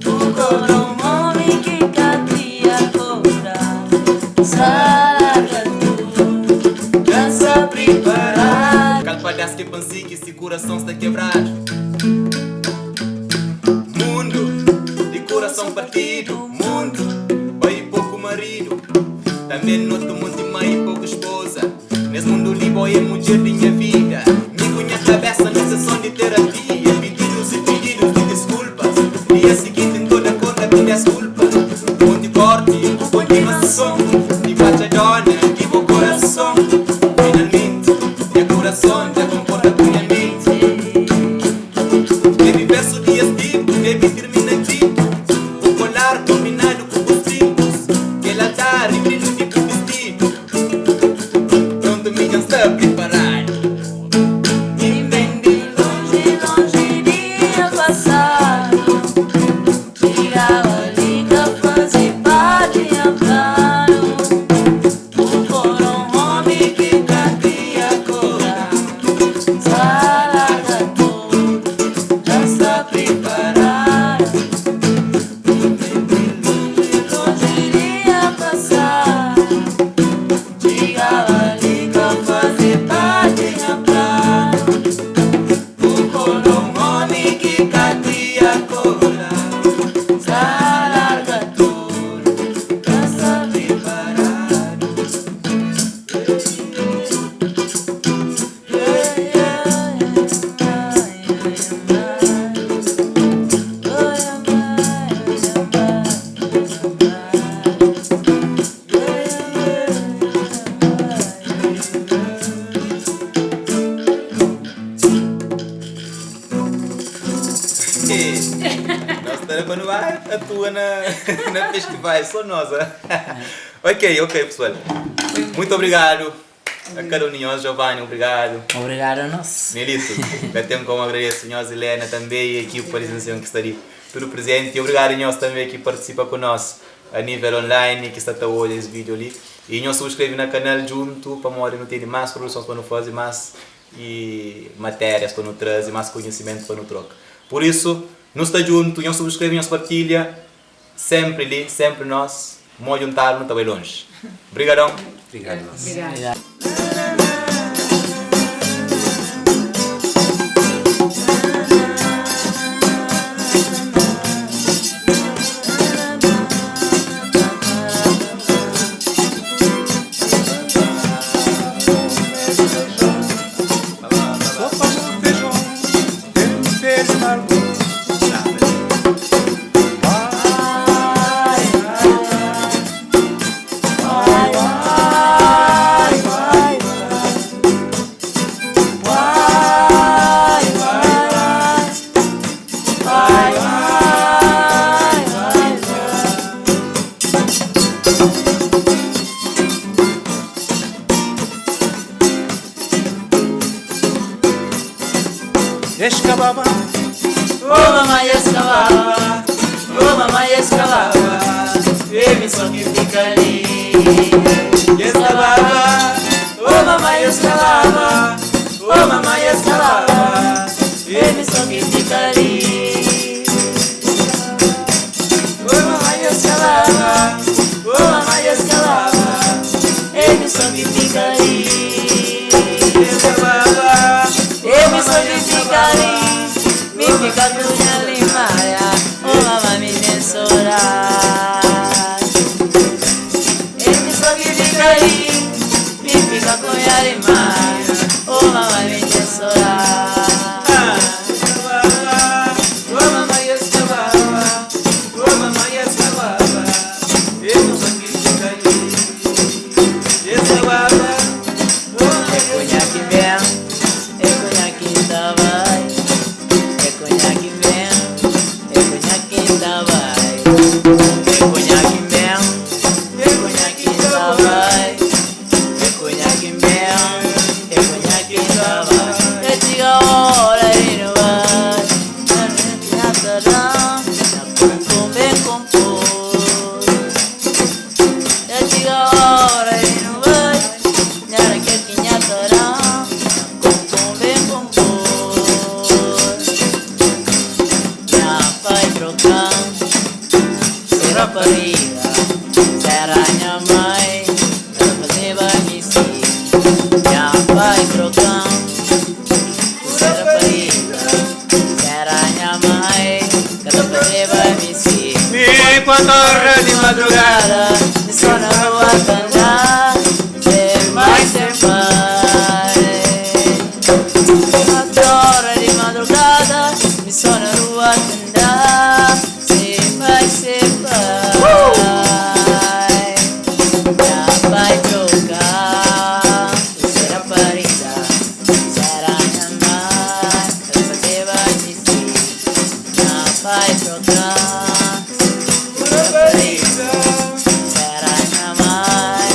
Bu kobra un omi ki ka kria kobra Saraga tudu Ka sta priparadu Kal padas ki pa N sigi si kurason sta kebradu Mundu di kurason partidu Mundu pai poku maridu Tanbe notu monti mai poku spoza Nes mundu li bo é mudjer di nha vida Mi ku nha kabesa na seson di terapia Pididus i pididus di diskulpas Dia siginti N toda konta ku deskulpa Monti korti ku kontinuason Di fatxa dona di bo korason Finalmenti nha kurason dja konkorda ku nha menti Debe versu di es tipu debe tirmina tipu Bu kolar kombinadu ku bus brincus Kel altar i brilhu di bu bistidu Prontu mi dja N sta priparadu Mi ben di lonji, lonji di nha pasadu Txigaba li ka faze parti nha planu Bu kora un omi ki ka kria kora Saraga tudu dja sta priparadu Mi ben di lonji, lonji di nha pasadu Txigaba li ka faze parti. Ta da pa nu bai atua na na festivais so nos ah. Ok, ok pessoal. Muito obrigado a kada un di nhos. Giovanni, obrigado. Obrigado a nos. Nelito, ka ten komu agradese nhos, Helena tanbe y ekipa di Sension ki sta li tudu prezenti. Obrigado nhos tanbe ki partisipa ku nos a nivel online ki sta ta odja es video li. Y nhos subskreve na kanal djuntu pamodi nu tene mas produsons pa nu faze, mas y matérias pa nu traze, mas konhisimentu pa nu troka. Pur isu, nu sta djuntu, nhos subskreve, nhos partilha, sempri li, sempri nos, mó djuntadu nu ta bai lonji. Brigadon! Obrigadu nos. Obrigadu. Sopa ku fejon, tempero margós. Escababa, Oh mamãe escavava, oh mamãe escavava, ele só que fica ali. Escababa, oh mamãe escavava, oh mamãe escavava, ele só que fica ali. Oh mamãe escavava, oh mamãe escavava, ele só que fica ali. Escababa, Ele só que fica ali, me fica com minha limaia, oh mamãe me censura. Ele só que fica ali, me fica com minha limaia, oh mamãe me censura. Escababa, oh mamãe escababa, oh mamãe escababa, eu só quis ficar ali. Escababa, oh É cunhaque vem, é cunhaque tá vai. É cunhaque vem, é cunhaque tá vai. É cunhaque vem, é cunhaque tá vai. É cunhaque vem, é cunhaque tá vai. É chega a hora e não vai. Na bem compor. É chega a hora e não vai. Nhara que quinhatará, com bem compor. Nha pai trocar, se rapariga, será minha mãe, ela fazer banhici. Nha pai trocar, se rapariga, será minha mãe, ela fazer banhici. Me quando de madrugada, Só na rua cantar, sem pai, sem pai. Adora de madrugada, me só na rua andar, sem pai, sem pai. Já vai trocar, será parida, será minha mãe, ela fazer banhici. Já vai trocar, será parida. Será minha mãe,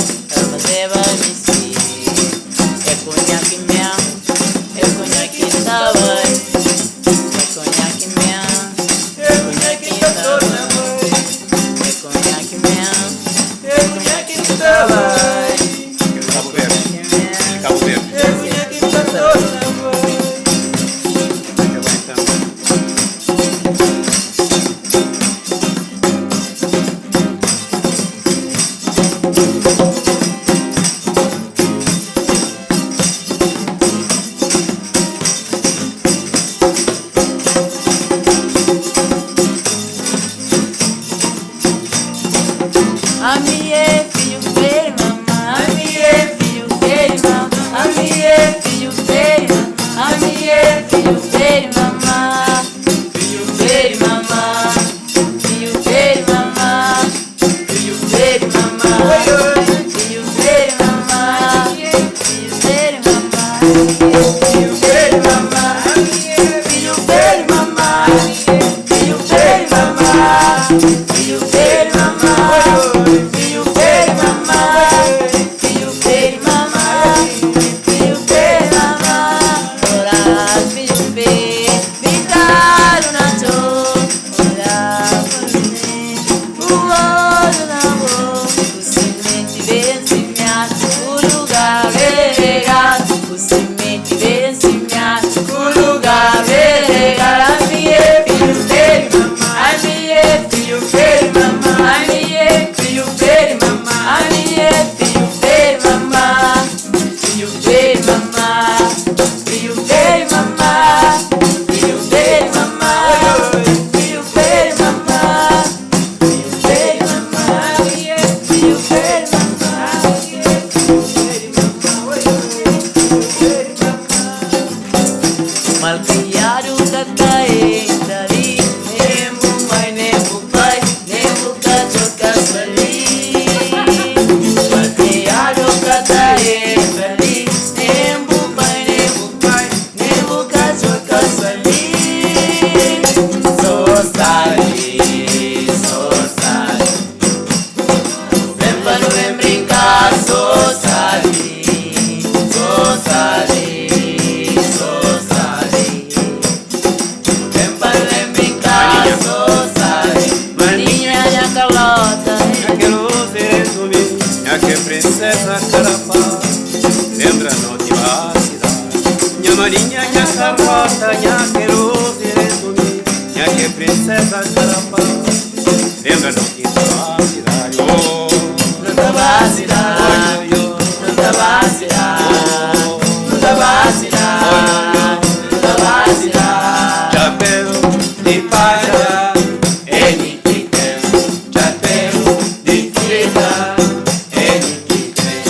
Malcriadu ka ta entra li Nen bu mai, nen bu pai, nen bu katxor ka sta li Malcriadu ka ta entra li Nen bu mai, nen bu pai, nen bu katxor ka sta li So sabi, so sabi Ben pa nu ben brinka So sabi, so sabi, so sabi Ben pa nu ben brinka So sabi Maninho é nha Carlota Nha que luz Nha que princesa carapá Lembra noite cidade Nha maninha, nha Carlota Nha que luz Nha que princesa carapá Lembra noite cidade Oh, Não tá vacilar, não tá vacilar, não tá vacilar, não tá vacilar. Chapéu de palha É mi que tem, chapéu de fita, é mi que tem,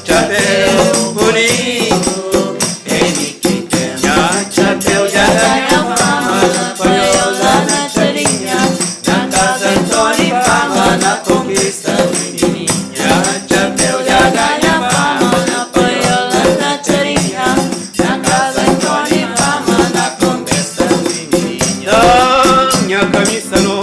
Chapéu bonito é mi que tem. Nha chapéu já Ganha fama, panhola na charinha Na casa Antônio Fama, na conquista do menininho. Nha chapéu já Ganha fama, na panhola na charinha Na casa Antônio Fama, na conquista do menininho. Não, minha camisa não,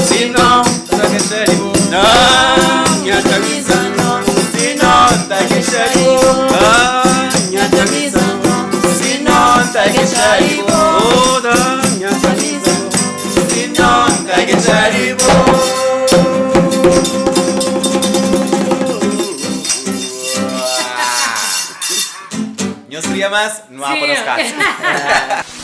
se não, tá que sério. Não, minha camisa não, se não, tá que sério. Ah, minha camisa não, se não, tá que sério. Oh, não, minha camisa não, se não, tá que sério. Nhos kria más, nu ba pa nos kasa.